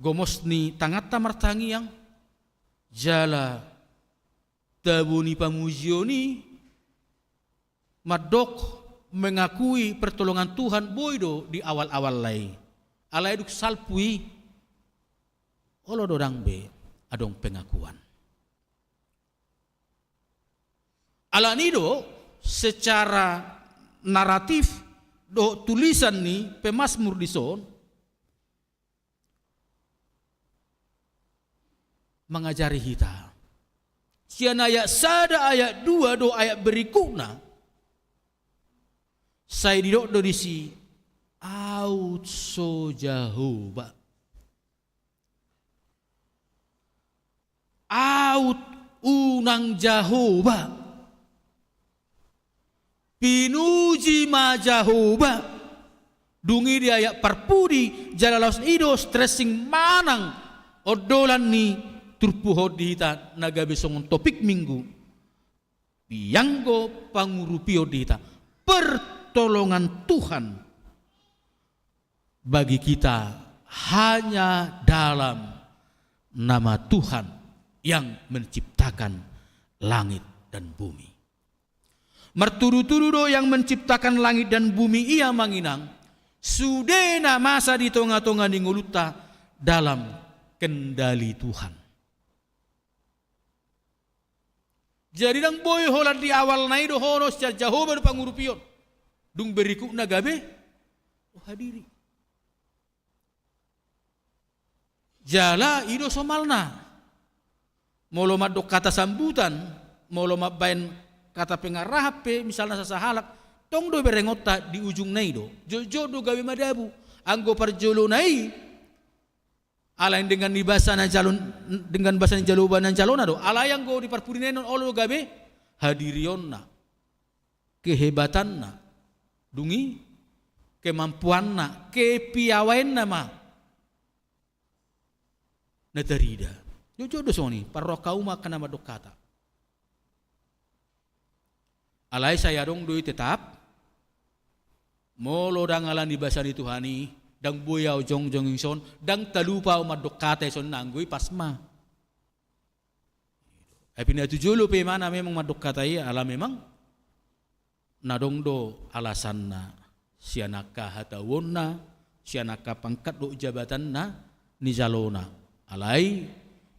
gomos ni tanganta martangiang, jala tabo ni pamujion i, mandok, mengakui pertolongan Tuhan, boi do di awal-awal lai. Alai dung salpu i, olo do ndang be adong pengakuan. Alani do secara naratif dohot tulisan ni pemazmur dison mangajari hita. Sian ayat sada, ayat dua dohot ayat berikutna, sai didok do disi, aut so Jahowa. Aut unang Jahowa. Pinuji ma Jahowa. Dung i di ayat parpudi, jala laos i do stressing manang ondolan ni turpuk on di hita na gabe songon topik minggu. Ianggo pangurupion di hita, pertolongan Tuhan bagi kita hanya dalam nama Tuhan yang menciptakan langit dan bumi. Martudu-tudu do yang menciptakan langit dan bumi i, amang inang, sude na masa di tonga-tonga ni ngolunta dalam kendali Tuhan. Jadi ndang boi holan di awalna i dohonon sian Jahowa do pangurupion. Dung berikutna gabe, oh, hadiri. Jala i do somalna. Molo mandok hata sambutan, molo mambaen hata pengarahan pe, misalna sasahalak, tong do berengonta di ujungna i do. Jotjot do gabe madabu. Anggo parjolona i, alai dengan ni basa na jalo, dengan basa ni jalo, ba na jalona do. Alai anggo di parpudi na i non olo do gabe hadirionna, kehebatanna, dung i kemampuanna, kepiawaenna ma na tarida. Jotjot do songon i, parrohahon hamu angka na mandok hata. Alai sai adong do i tetap, molo ndang ala ni basa ni Tuhan i, ndang boi ahu jongjong dison, ndang talupa ahu mandok hata dison, anggo i pas ma. Tapi na tu jolo pe ma na memang mandok hata i, ala memang na adong do alasanna, sian angka hatauonna, sian angka pangkat dohot jabatanna nijalona. Alai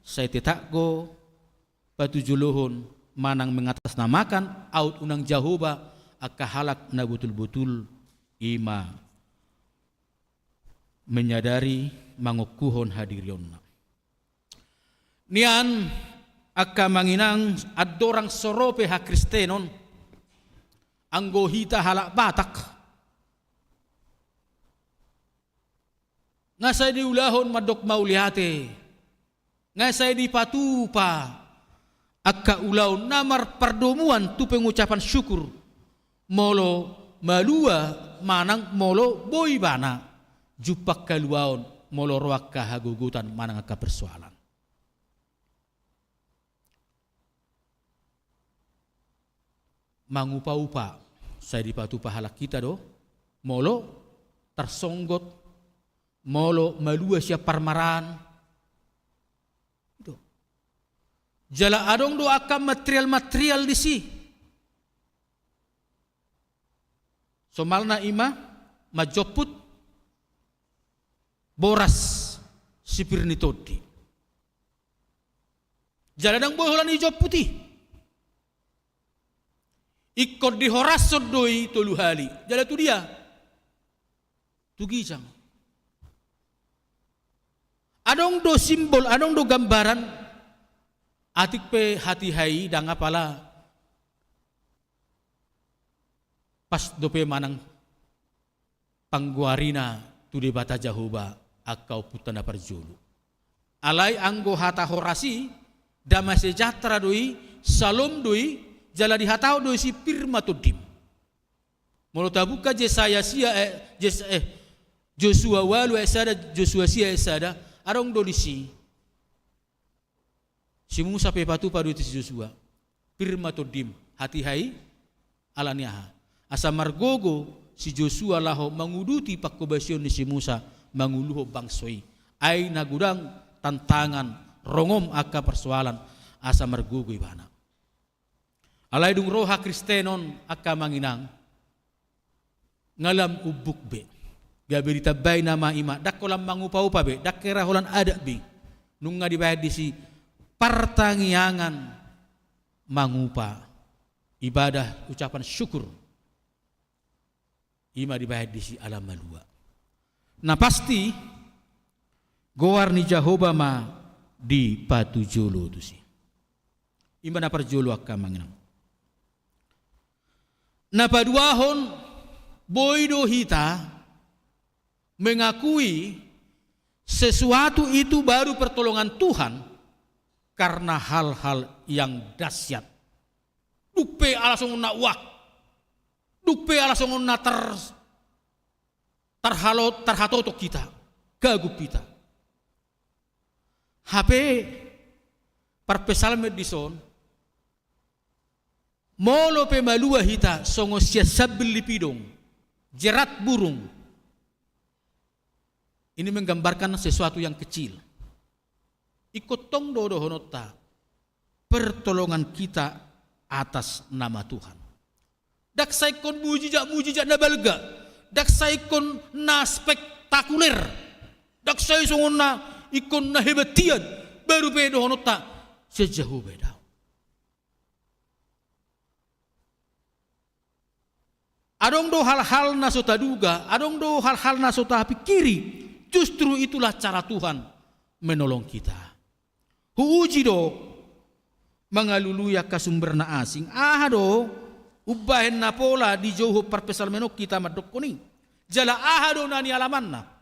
sai tetap do patujolohon manang mengatasnamakan aut unang Jahowa angka halak na botul-botul, i ma menyadari, mangokuhon hadirionna. Nian angka amang inang, andorang so ro pe hakristenon, anggo hita halak Batak, nga sai diulahon mandok mauliate, nga sai dipatupa angka ulaon na marpardomuan tu pengucapan syukur, molo malua manang molo boi ibana jumpang haluaon, molo ro angka hagogotan manang angka persoalan. Mangupa-upa, sai dipatupa halak hita do, molo tarsonggot, molo malua sian parmaraan. Itu. Jala adong do angka material-material disi. Somalna i ma manjomput boras sipir ni tondi. Jala ndang boi holan dijomput i. Ingkon dihorashon do i tolu hali. Jala tu dia? Tu ginjang. Adong do simbol, adong do gambaran. Atik pe hatiha i ndang apala pas dope manang panggoarina tu Debata Jahowa angka ompunta na parjolo. Alai anggo hata horas i, damai sejahtera do i, salom do i, jala dihatahon do i si pir ma tondim. Molo tabuka Jesaya sia, eh, Jes-, eh, Josua ualu ayat sada, Josua sia ayat sada, adong do disi. Si Musa pe ipatupa do i tu si Josua. Pir ma tondim, hatiha i, ala ni aha? Asa margogo si Josua laho manguduti panghobasion ni si Musa manguluhon bangso i. Ai na godang tantangan, rongom angka persoalan, asa margogo ibana. Alai dung ro hakristenon angka amang inang, nga lam umbuk be. Gabe ditambai nama i ma, ndang holan mangupa-upa be, ndang hera holan adat be. Nunga dibaen disi partangiangan mangupa, ibadah ucapan syukur. I ma dibaen disi ala malua. Na pasti, goar ni Jahowa ma dipatujolo tusi. I ma na parjolo angka amang inang. Na paduahon, boi do hita mengakui sesuatu itu baru pertolongan Tuhan karena hal-hal yang dahsyat. Dung pe ala songon na wah, dung pe ala songon na tar-, tarhalo-, tarhatotok hita, kagum hita. Hape parpsalmen dison, molo pe malua hita songon sian sambil ni pidong, jerat burung. Ini menggambarkan sesuatu yang kecil. Ingkon tong do dohononta, pertolongan kita atas nama Tuhan. Ndang sai ingkon mujizat-mujizat na balga, ndang sai ingkon na spektakuler, ndang sai songon na ingkon na hebat hian, baru pe dohononta, sian Jahowa do. Adong do hal-hal na so taduga, adong do hal-hal na so tapingkiri, justru itulah cara Tuhan menolong kita. Huuji do mangalului angka sumber na asing. Aha do umbahen na pola dijouhon parpsalmen on hita mandokkon i? Jala aha do na nialamanna?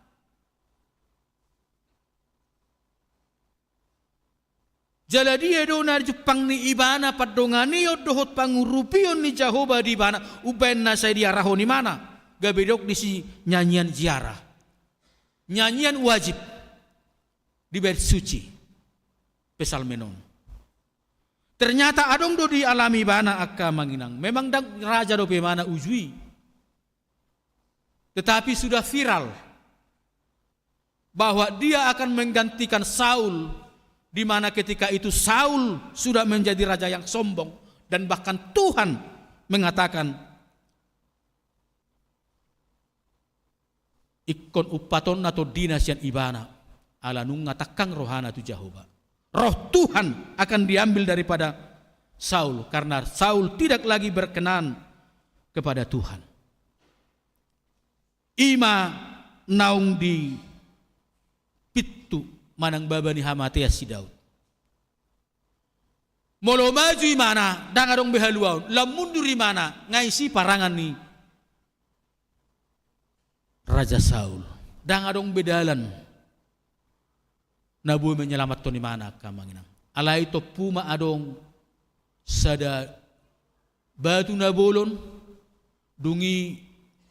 Jala dia do na jumpang ni ibana pandonganion dohot pangurupion ni Jahowa di ibana, umbahen na sai diarahon ibana, gabe didok disi nyanyian ziarah. Nyanyian wajib di bait suci psalmen on. Ternyata adong do dialami ibana angka amang inang. Memang ndang raja dope ibana uju i. Tetapi sudah viral bahwa dia akan menggantikan Saul, di mana ketika itu Saul sudah menjadi raja yang sombong, dan bahkan Tuhan mengatakan, ingkon umpatonna tondina sian ibana, ala nunga tangkang rohana tu Jahowa. Roh Tuhan akan diambil daripada Saul, karena Saul tidak lagi berkenan kepada Tuhan. I ma naung di pintu manang baba ni hamatean si Daud. Molo maju ibana, ndang adong be haluaon, lam mundur ibana, nga disi parangan ni Raja Saul. Ndang adong be dalan na boi menyelamathon ibana, angka amang inang. Alai tompu ma adong sada batu na bolon, dung i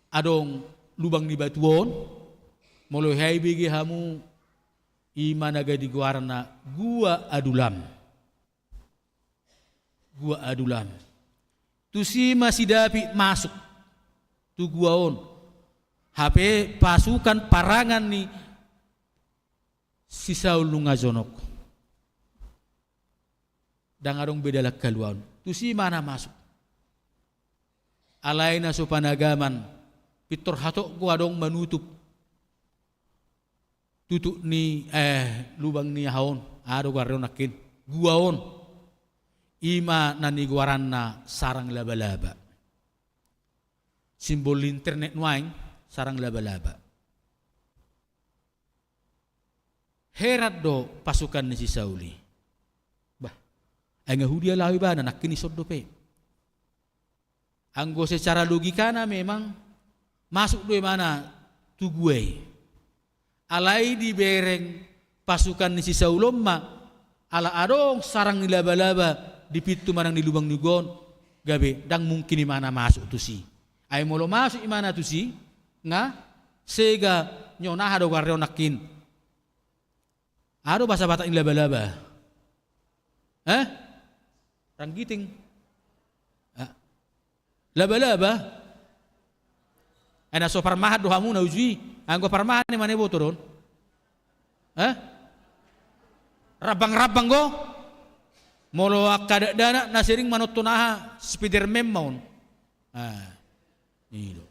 adong lubang ni batu on, molo hea ibege hamu, i ma na gabe goarna Gua Adulam. Gua Adulam. Tusi ma si David masuk tu gua on. Hape pasukan parangan ni si Saul nunga jonok. Ndang adong be dalan haluaon. Tusi ma na masuk. Alai na so panagaman, pintor hatop do adong manutup tutup ni, eh, lubang ni aha on, aha do goarna on nangkin, gua on. I ma na nigoaranna sarang labalaba. Simbol internet nuaeng, sarang labalaba. Heran do pasukan ni si Saul i. Bah, ai nga hu dia laho ibana, nangkin dison dope. Anggo secara logikana memang masuk do ibana tu gua i. Alai dibereng pasukan ni si Saul on ma, ala adong sarang ni labalaba di pintu manang di lubang ni gua on, gabe ndang mungkin ibana masuk tusi. Ai molo masuk ibana tusi, nga sega, nion aha do goarna on nangkin. Aha do bahasa Batak ni labalaba? Eh? Ranggiting. Ah. Labalaba? Eh, na so parmahan do hamu na uju i. Anggo parmahan i, manang boto do on? Eh? Rambang-rambang do. Molo angka dakdanak na sering manonton aha, Spiderman ma on. Ah. I do.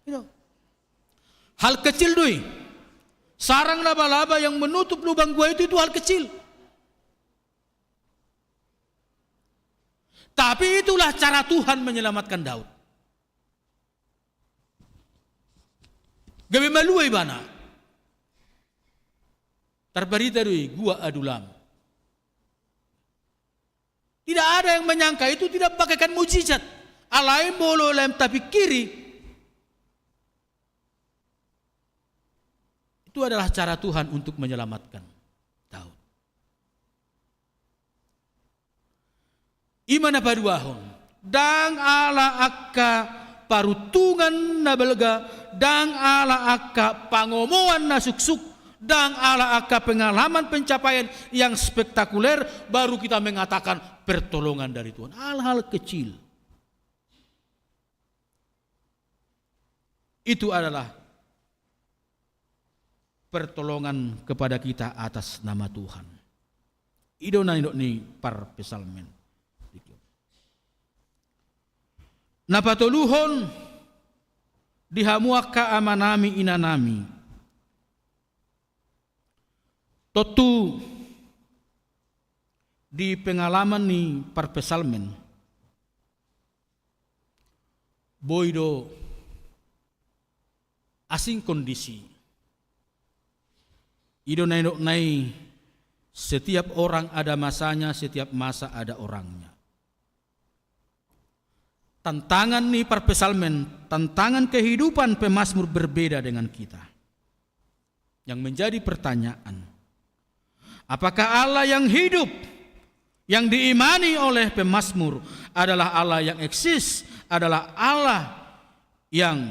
I do. Hal kecil do i. Sarang labalaba yang menutup lubang gua itu, itu hal kecil. Tapi itulah cara Tuhan menyelamatkan Daud. Gabe malua ibana. Tarbarita do i, Gua Adulam. Tidak ada yang menyangka itu tidak bagaikan mujizat. Alai molo lam tapingkiri, itu adalah cara Tuhan untuk menyelamatkan Daud. I ma na paduahon, ndang ala angka paruntungan na balga, ndang ala angka pangomoan na suksuk, ndang ala angka pengalaman pencapaian yang spektakuler, baru kita mengatakan pertolongan dari Tuhan. Hal-hal kecil. Itu adalah pertolongan kepada kita atas nama Tuhan. I do na nidok ni parpsalmen. Na patoluhon, di hamu angka amanami, inanami. Tontu di pengalaman ni parpsalmen, boi do asing kondisi. I do na nidok nai, setiap orang ada masanya, setiap masa ada orangnya. Tantangan ni parpsalmen, tantangan kehidupan pemazmur berbeda dengan kita. Yang menjadi pertanyaan, apakah Allah yang hidup, yang diimani oleh pemazmur, adalah Allah yang eksis, adalah Allah yang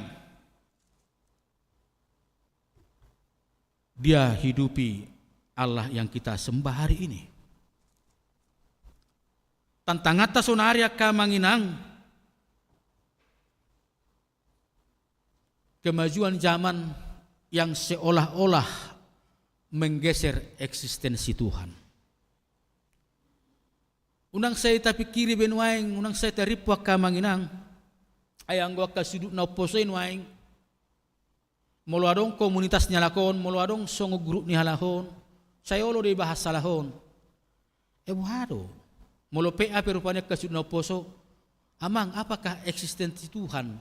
Dia hidupi, Allah yang kita sembah hari ini? Tantanganta sonari, angka amang inang, kemajuan zaman yang seolah-olah menggeser eksistensi Tuhan. Unang sai tapingkiri be nuaeng, unang sai tarimpu, angka amang inang. Ai anggo angka sudut na umposo i nuaeng, molo adong komunitas ni halak on, molo adong songon grup ni halak on, sai olo do ibahas halak on. E, boha do? Molo pe ape rupani angka sudut na umposo, amang, apakah eksistensi Tuhan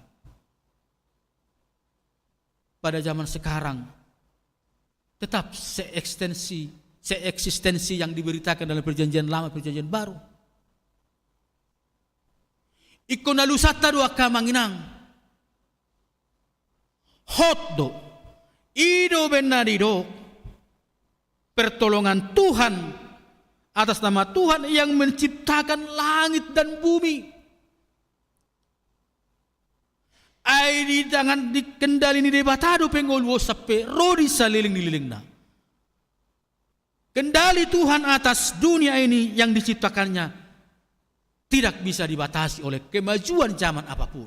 pada zaman sekarang tetap seeksistensi, seeksistensi yang diberitakan dalam Perjanjian Lama, Perjanjian Baru? Ingkon alusanta do, angka amang inang. Hot do. I do umbahen na didok, pertolongan Tuhan, atas nama Tuhan yang menciptakan langit dan bumi. Ai di tangan, di kendali ni Debata dope ngolu on sampe ro di saleleng ni lelengna. Kendali Tuhan atas dunia ini yang diciptakannya tidak bisa dibatasi oleh kemajuan zaman apapun.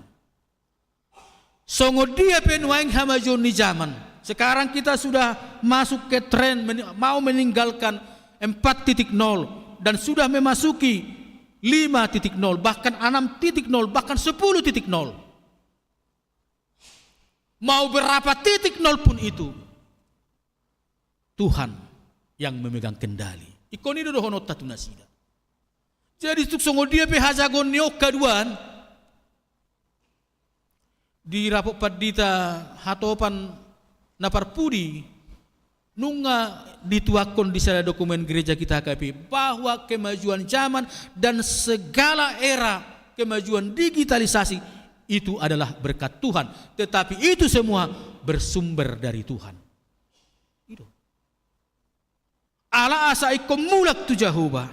Songon dia pe nuaeng hamajuon ni zaman. Sekarang kita sudah masuk ke tren men-, mau meninggalkan empat titik nol dan sudah memasuki lima titik nol, bahkan enam titik nol, bahkan sepuluh titik nol. Mau berapa titik nol pun itu, Tuhan yang memegang kendali. Ingkon i do dohononta tu nasida. Jadi tung songon dia pe hajagoon ni on haduan, di rapot pandita hatopan na parpudi, nunga dituakkon di sada dokumen gereja kita H K P, bahwa kemajuan zaman dan segala era kemajuan digitalisasi itu adalah berkat Tuhan, tetapi itu semua bersumber dari Tuhan. I do. Ala asa ingkon mulak tu Jahowa,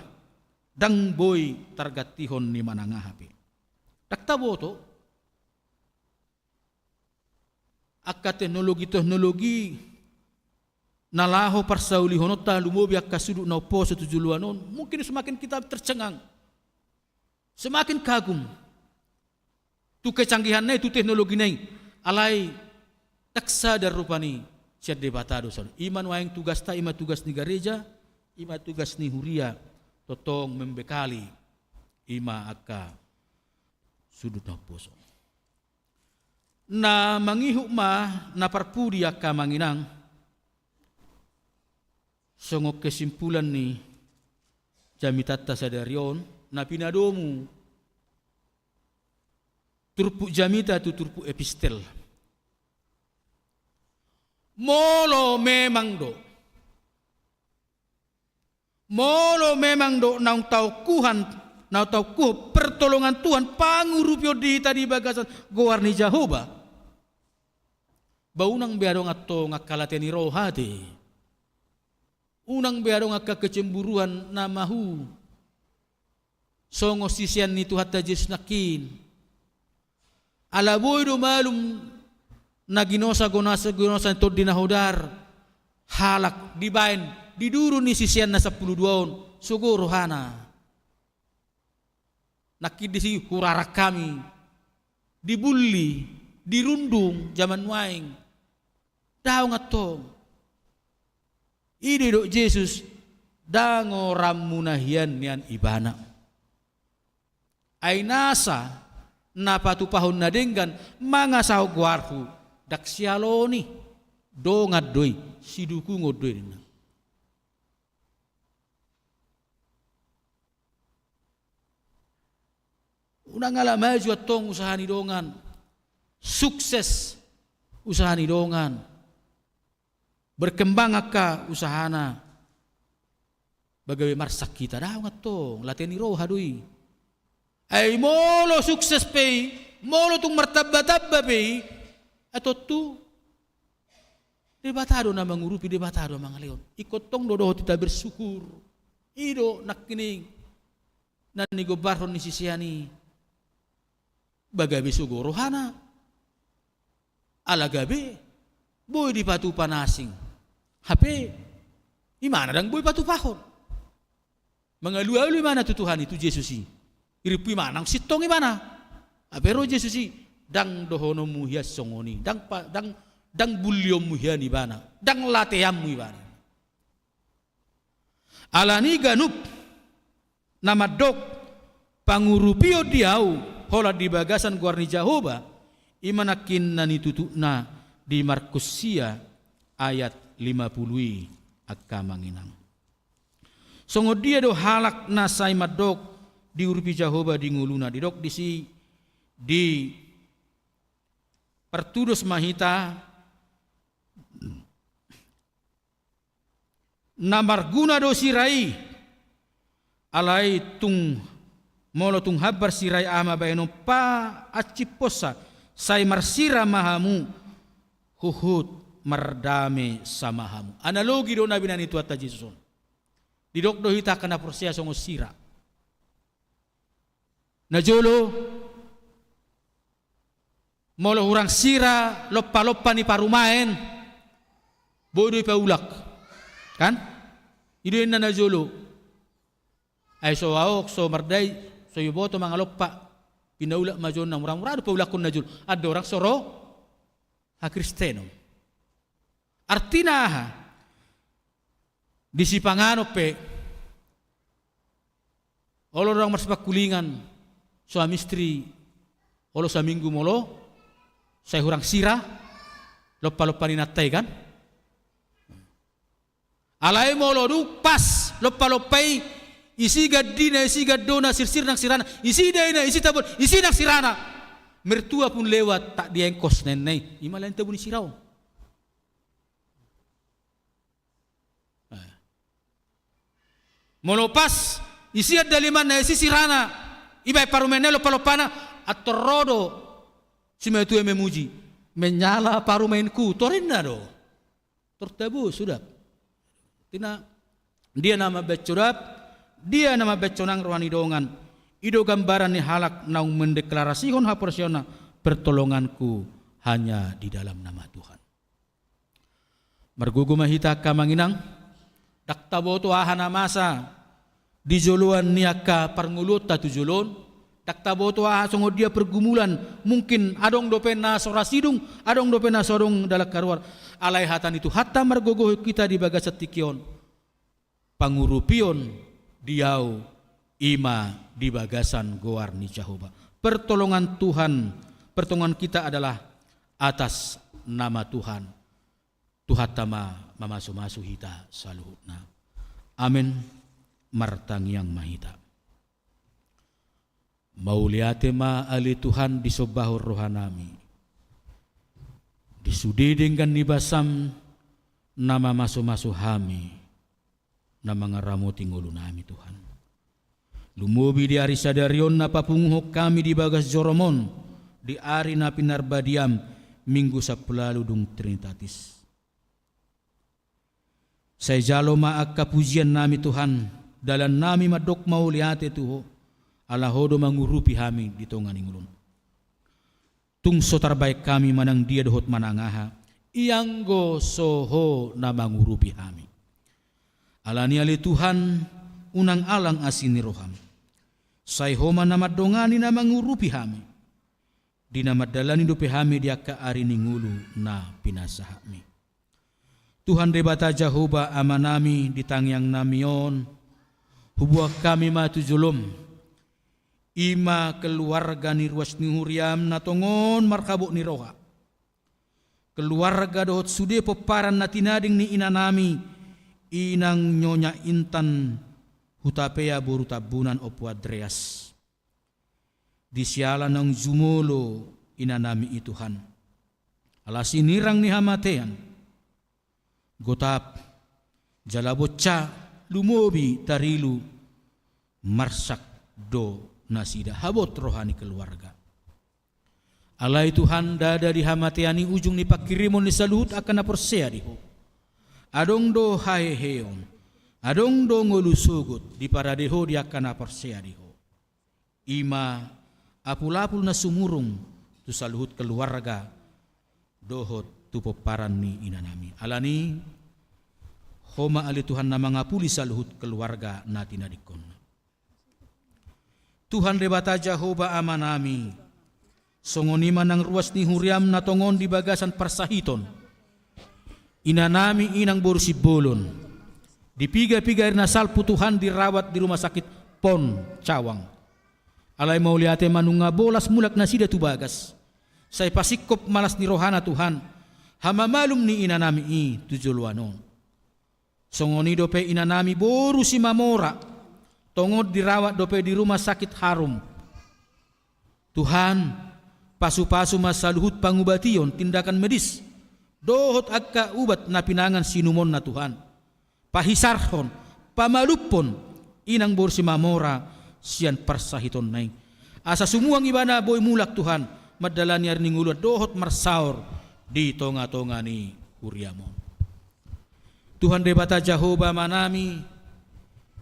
ndang boi targantihon ni manang aha pe. Ndang taboto angka teknologi-teknologi na laho parsaulihononta, lumobi angka sudut na umposo tu joloan on, mungkin semakin kita tercengang, semakin kagum tu kecanggihanna i, tu teknologina i. Alai ndang sadar rupani sian Debata do solu. I ma nuaeng tugasta, i ma tugas ni gareja, i ma tugas ni huria, tongtong membekali i ma angka sudut na umposo. Na mangihut ma na parpudi, angka amang inang, songon kesimpulan ni jamitanta sadari on, na pinadomu turpuk jamita tu turpuk epistel. Molo memang do Molo memang do naung taungkuhon, naung taungkuhon pertolongan Tuhan pangurupion di hita di bagasan goar ni Jahowa, ba unang be adong antong angka late ni roha te. Unang be adong angka kecemburuan na mahu songon sisean ni Tuhanta Jesus nangkin. Ala boi do malum na ginosa-ginosa, ginosa ni Tondi na Hodar halak dibaen di duru ni sisean na sampulu dua on, sogo rohana. Nangkin disi hurarang hami, dibully, dirundung jaman nuaeng. Daong antong. I do didok Jesus, ndang oramuna hian nian ibana. Ai nasa na patupahon na denggan mangasahon goarhu, ndang sialoon i, dongan do i, sidukungon do i ninna. Unang ala maju antong usaha ni dongan, sukses usaha ni dongan, berkembang angka usahana, ba gabe marsak hita, daong antong, late ni roha do i. Ai molo sukses pe i, molo tung martamba-tamba pe i, ai tontu Debata do na mangurupi, Debata do na mangalehon. Ingkon tong do dohot hita bersyukur. I do nangkining na nigombarhon ni sisean i, ba gabe sogo rohana. Ala gabe boi dipatupa na asing. Hape imana ndang boi patupahon. Mangalualu imana tu Tuhan i, tu Jesus i. Irimpu imana, sintong imana. Hape ro Jesus i, ndang dohononmu hian songon i, ndang pa-, ndang, ndang bullionmu hian ibana, ndang lateanmu ibana. Alani ganup na mandok pangurupion di ahu holan di bagasan goar ni Jahowa, i ma nangkin na nitutukna di Markus sia ayat lima pulu i, angka amang inang. Songon dia do halak na sai mandok diurupi Jahowa di ngoluna? Didok disi, dipartudos ma hita, na marguna do sira i. Alai tung, molo tung hambar sira i, aha ma bahenonta? Paansimhonsa, sai marsira ma hamu, huhut mardame sama hamu. Analogi do na binahen ni Tuhanta Jesus on. Didok do hita angka na porsea songon sira. Najolo, molo hurang sira lompa-lompa ni parumaen, boi do ipaulak, kan? I do inna najolo. Ai so ahu, so mardai, so huboto mangalompa, pinaulak ma jolo na mura-mura do paulakkon najolo. Andorang so ro hakristenon. Artina aha? Di sipanganon pe, olo ndang marsipangkulingan, suami istri, olo saminggu molo, sai hurang sira lompa-lompa ni inanta i, kan? Alai molo dung pas lompa-lompa i, isi gandina, isi gandona, sirsir nang sirana, isi daina, isi tabona, isi nang sirana. Mertua pun lewat, tak diengkos ninna i. I ma lae na tabuni sira on. Molo pas, isi andalimanna, isi sirana, ibaen parumaenna i lompa-lompana, antor ro do simatua i memuji. Menyala parumaenku, torinna do. Tor tabo sudah. Tina, dia na mambaen sodap, dia na mambaen sonang roha ni dongan. I do gambaran ni halak naung mendeklarasihon haporseaonna, pertolonganku hanya di dalam nama Tuhan. Margogo ma hita angka amang inang, ndang taboto aha na masa di joloan ni angka parngoluonta tu jolo on, ndang taboto aha songon dia pergumulan, mungkin adong dope na so ra sidung, adong dope na so adong dalan haruar, alai hata ni Tuhanta margogohon hita di bagasan tingki on. Pangurupion di ahu, i ma di bagasan goar ni Jahowa. Pertolongan Tuhan, pertolongan kita adalah atas nama Tuhan. Tuhanta ma mamasu-masu hita saluhutna. Amen. Martangiang ma hita. Mauliate ma ale Tuhan disombahon rohanami di sude denggan ni basam na mamasu-masu hami, na mangaramoti ngolunami Tuhan. Lumobi di ari sadari on na papunguhon hami di bagas jorom on, di ari na pinarbadiam, Minggu Sampulu dung Trinitatis. Sai jalo ma angka pujiannami Tuhan, dalannami mandok mauliate tu Ho, ala Ho do mangurupi hami di tonga ni ngolu on. Tung so tarbaen hami manang dia dohot manang aha, ianggo so Ho na mangurupi hami. Alani ale Tuhan, unang alang asi ni roham. Sai Ho ma na mandongani na mangurupi hami. Di na mandalani dope hami di angka ari ni ngolu na pinasahatmi. Tuhan Debata Jahowa Amanami, di tangiangnami on, huboan hami ma tu jolom, i ma keluarga ni ruas ni huriam na tongon marhabot ni roha. Keluarga dohot sude pomparan na tinading ni inanami, Inang Nyonya Intan Hutapea boru Tambunan Ompu Andreas. Di siala naung jumolo inanami i Tuhan. ala sinirang ni hamatean, gotap jala bonca lumobi tarilu, marsak do nasida habot roha ni keluarga. Alai Tuhan, ndada di hamatean i ujung ni panghirimon ni saluhut angka na porsea di Ho. Adong do haheheon, adong do ngolu sogot diparade Ho di angka na porsea di Ho. I ma apulapul na sumurung tu saluhut keluarga dohot tu pomparan ni inanami. Alani, Ho ma ale Tuhan na mangapuli saluhut keluarga na tinadingkonna. Tuhan Debata Jahowa Amanami, songon i ma nang ruas ni huriam na tongon di bagasan parsahiton inanami inang boru Simbolon, di piga-piga ari na salpu Tuhan dirawat di rumah sakit Pon Cawang. Alai mauliate ma nunga bolas mulak nasida tu bagas. Sai pasingkop ma las ni rohana Tuhan, hamamalum ni inanami i tu joloan on. Songon i dope inanami boru Simamora, tongon dirawat dope di rumah sakit Harum. Tuhan, pasu-pasu ma saluhut pangubation, tindakan medis, dohot angka ubat na pinangan siinumonna Tuhan. Pahisarhon, pamalumhon inang boru Simamora sian parsahitonna i. Asa sumuang ibana boi mulak Tuhan, mandalani ari ni ngolu dohot marsaor di tonga-tonga ni huriam on. Tuhan Debata Jahowa Amanami,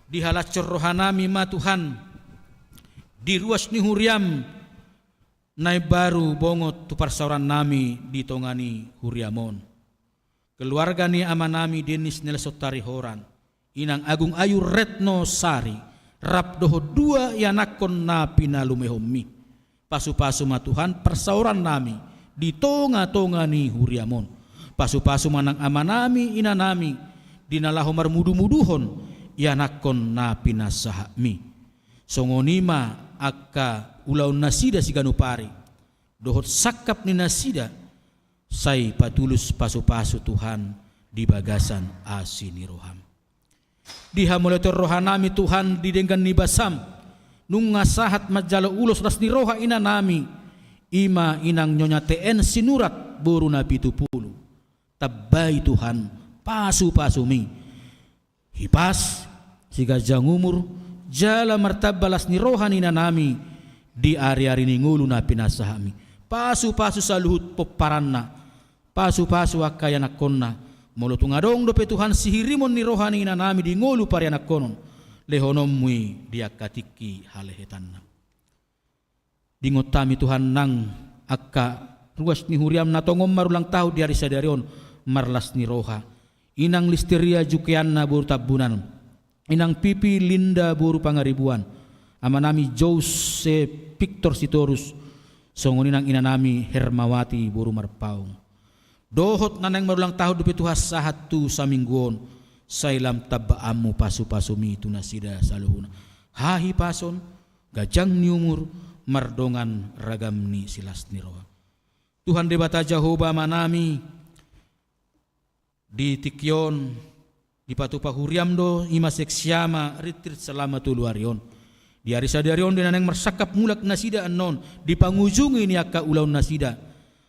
dihalashon rohanami ma Tuhan, di ruas ni huriam na imbaru bongot tu parsaorannami di tonga ni huriam on. Keluarga ni amanami Dennis Nelson Tarihoran, inang Agung Ayu Retno Sari, rap dohot dua ianakkon na pinalumehonmi. Pasu-pasu ma Tuhan parsaorannami di tonga-tonga ni huriam on. Pasu-pasu ma nang amanami inanami di na laho marmudu-muduhon ianakkon na pinasahatmi. Songon i ma angka ulaon nasida siganup ari dohot sangkap ni nasida, sai patulus pasu-pasu Tuhan di bagasan asi ni roham. Dihamauliatehon rohanami Tuhan di denggan ni basam, nunga sahat manjalo ulos las ni roha inanami, i ma inang Nyonya T N Sinurat boru Napitupulu. Tambai Tuhan pasu-pasumi. Hipas, siganjang umur, jala martamba las ni roha ni inanami di ari-ari ni ngolu na pinasahatmi. Pasu-pasu saluhut pomparanna, pasu-pasu angka ianakkonna. Molo tung adong dope Tuhan sihirimon ni roha ni inanami di ngolu parianakkonon, lehononmu i di angka tingki halehetanna. Diingot hami Tuhan nang angka ruas ni huriam na tongon marulang tahun di ari sadari on, marlas ni roha. Inang Listeria Jukeanna boru Tambunan, inang Pipi Linda boru Pangaribuan, amanami Jose Victor Sitorus, songon i nang inanami Hermawati boru Marpaung. Dohot na naeng marulang tahun dope Tuhan sahat tu saminggu on, sai lam tambaanmu pasu-pasumi tu nasida saluhutna. Hahipason, ganjang ni umur, mardongan ragam ni silas ni roha. Tuhan Debata Jahowa Amanami, di tingki on dipatupa huriam do i ma seksiama ritrit selama tolu ari on. Di ari sadari on di na naeng marsangkap mulak nasida annon di pangujungi ni angka ulaon nasida.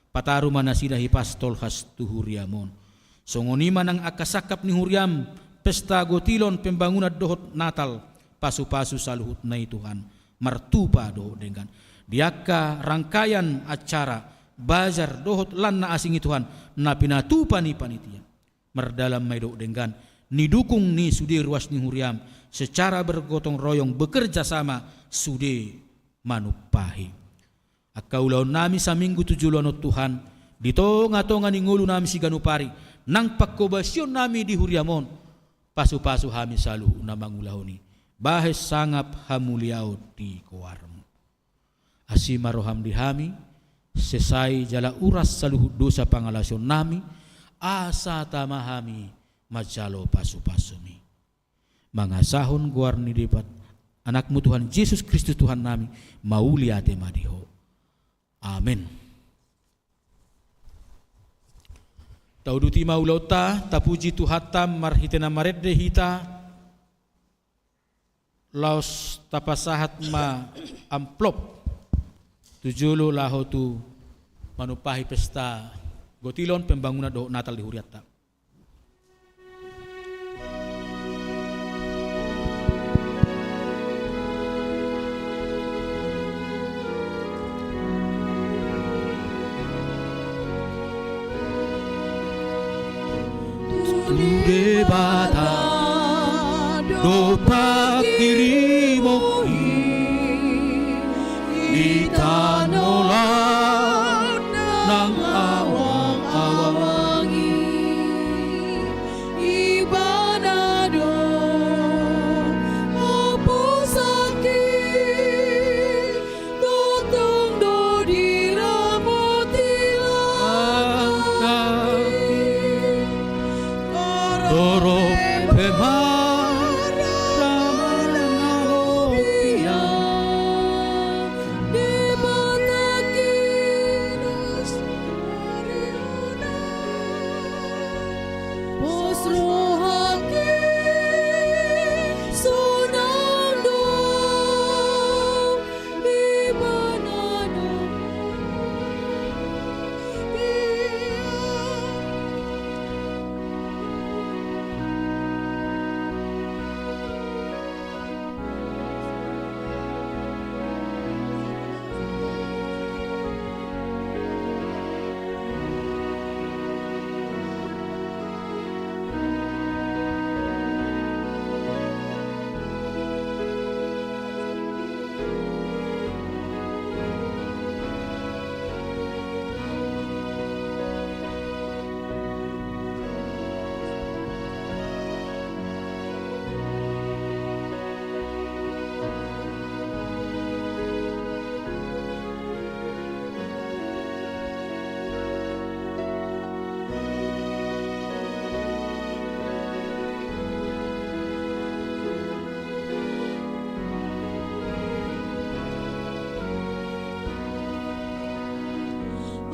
Pataru ma nasida hipas tolhas tu huriam on. Songon i ma nang angka sangkap ni huriam, pesta gotilon pembangunan dohot Natal, pasu-pasu saluhutna i Tuhan, martupa dohot denggan. Di angka rangkaian acara, bazar dohot lan na asing i Tuhan, na pinatupa ni panitia. Mardalan ma i dohot denggan, nidukung ni sude ruas ni huriam, secara bergotong royong bekerja sama sude manumpahi. Angka ulaonnami saminggu tu joloan on Tuhan, di tonga-tonga ni ngolunami siganup ari, nang pangkobasionnami di huriam on, pasu-pasu hami saluhutna mangulahon i, bahen sangap hamuliaon di goarmu. Asi ma roham di hami, sesai jala uras saluhut dosa pangalaosionnami, asa tama hami manjalo pasu-pasumi. Mangasahon goar ni Debata, Anakmu Tuhan Jesus Kristus Tuhannami, mauliate ma di Ho. Amen. Tauduti ma ulaonta, tapuji Tuhanta marhite na marende hita, laos tapasahat ma amplop tu jolo laho tu manumpahi pesta Gotilon, pembangunan dohot Natal di hurianta. Tu Debata do panghirimon i di tano nang awang-awang i. Ibana do haposanki, tongtong do diramoti langkangki. Torop pe marhite hita, Debata Kristus Maria, pos rohangki sonang do Ibana do.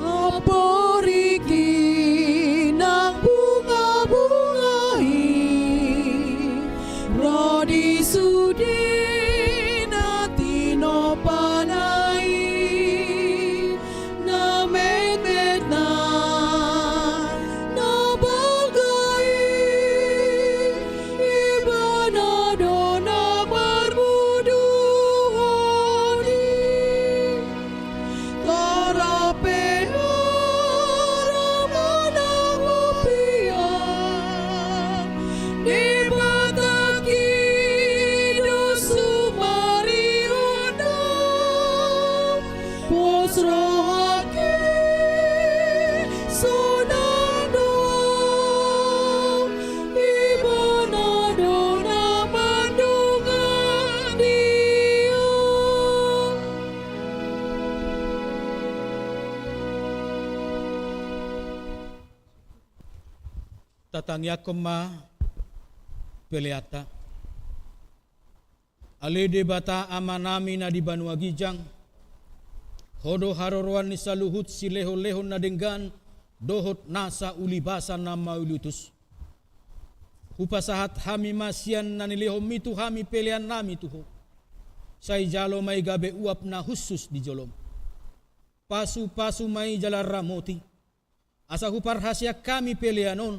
Amporiki nang bunga-bunga i, ro di sude na tinompana i, na metmet na, na balga i, Ibana do na marmuduhon i. Torop pe marhite hita, Debata Kristus Maria, pos rohangki sonang do, Ibana do na mandongani on. Tatangiangkon ma peleanta. Ale Debata Amanami na di banua ginjang, Ho do haroroan ni saluhut silehon-lehon na denggan dohot nasa ulibasa na mauliutus. Hupasahat hami ma sian na nilehonmi tu hami peleannami tu Ho. Sai jalo ma i gabe uap na hushus di jolom. Pasu-pasu ma i jala ramoti, asa huparhaseang hami pelean on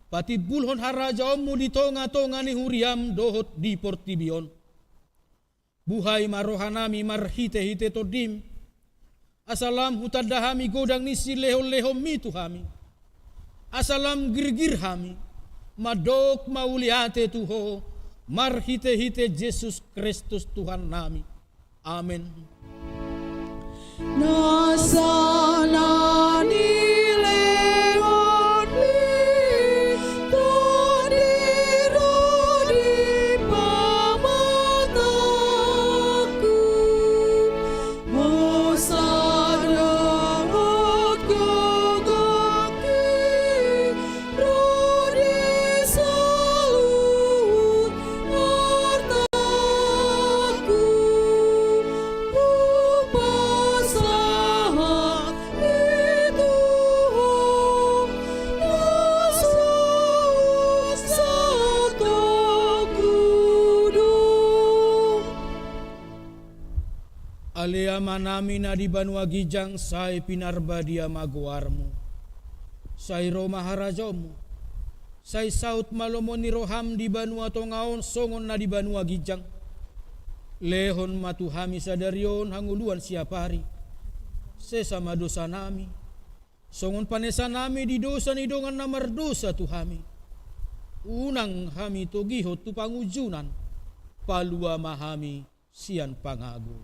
patimbulhon harajaonmu di tonga-tonga ni huriam dohot di portibi on. Buhai ma rohanami marhite-hite Tondim, asa lam hutanda hami godang ni silehon-lehonmi tu hami, asa lam girgir hami mandok mauliate tu Ho marhite-hite Jesus Kristus Tuhannami. Amen. Nasa na nilehonmi, Tondi ro di pamatangku, hosa dohot gogongki, ro di saluhut artangku, hupasahat i tu Ho, na so satongku do. Ale Amanami na di banua ginjang, sai pinarbadia ma goarmu. Sai ro ma harajaonmu. Sai saut ma lomo ni roham di banua tonga on songon na di banua ginjang. Lehon ma tu hami sadari on hangoluan siapari. Sesa ma dosanami, songon panesanami di dosa ni dongan na mardosa tu hami. Unang hami togihon tu pangunjunan. Palua ma hami sian pangago.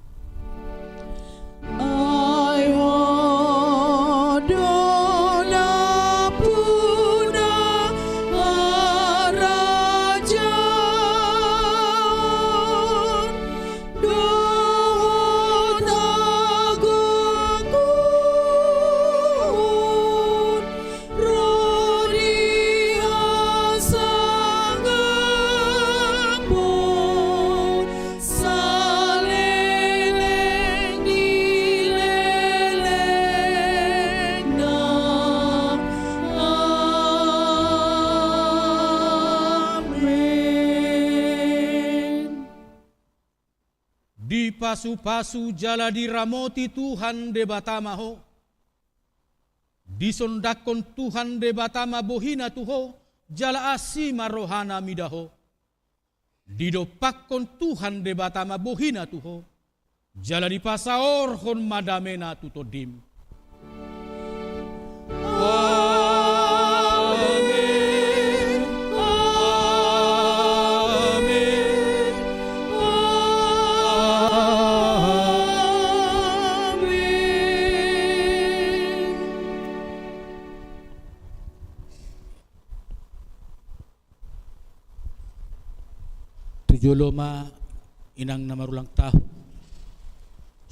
Ai Ho do nampuna harajaon dohot agogoon, ro di hasangapon saleleng ni lelengna. Amen. Dipasupasu jala diramoti Tuhan Debata ma ho. Disondangkon Tuhan Debata ma bohina tu ho, jala asi ma rohana mida ho. Didompakkon Tuhan Debata ma bohina tu ho, jala dipasaorhon ma damena tu tondim. Amen. Amen. Amen. Tu jolo ma inang na marulang tahun,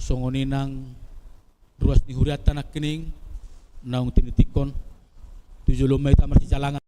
songon i nang ruas ni hurianta nangkining naung tinitikkon. Tu jolo ma hita marsijalangan.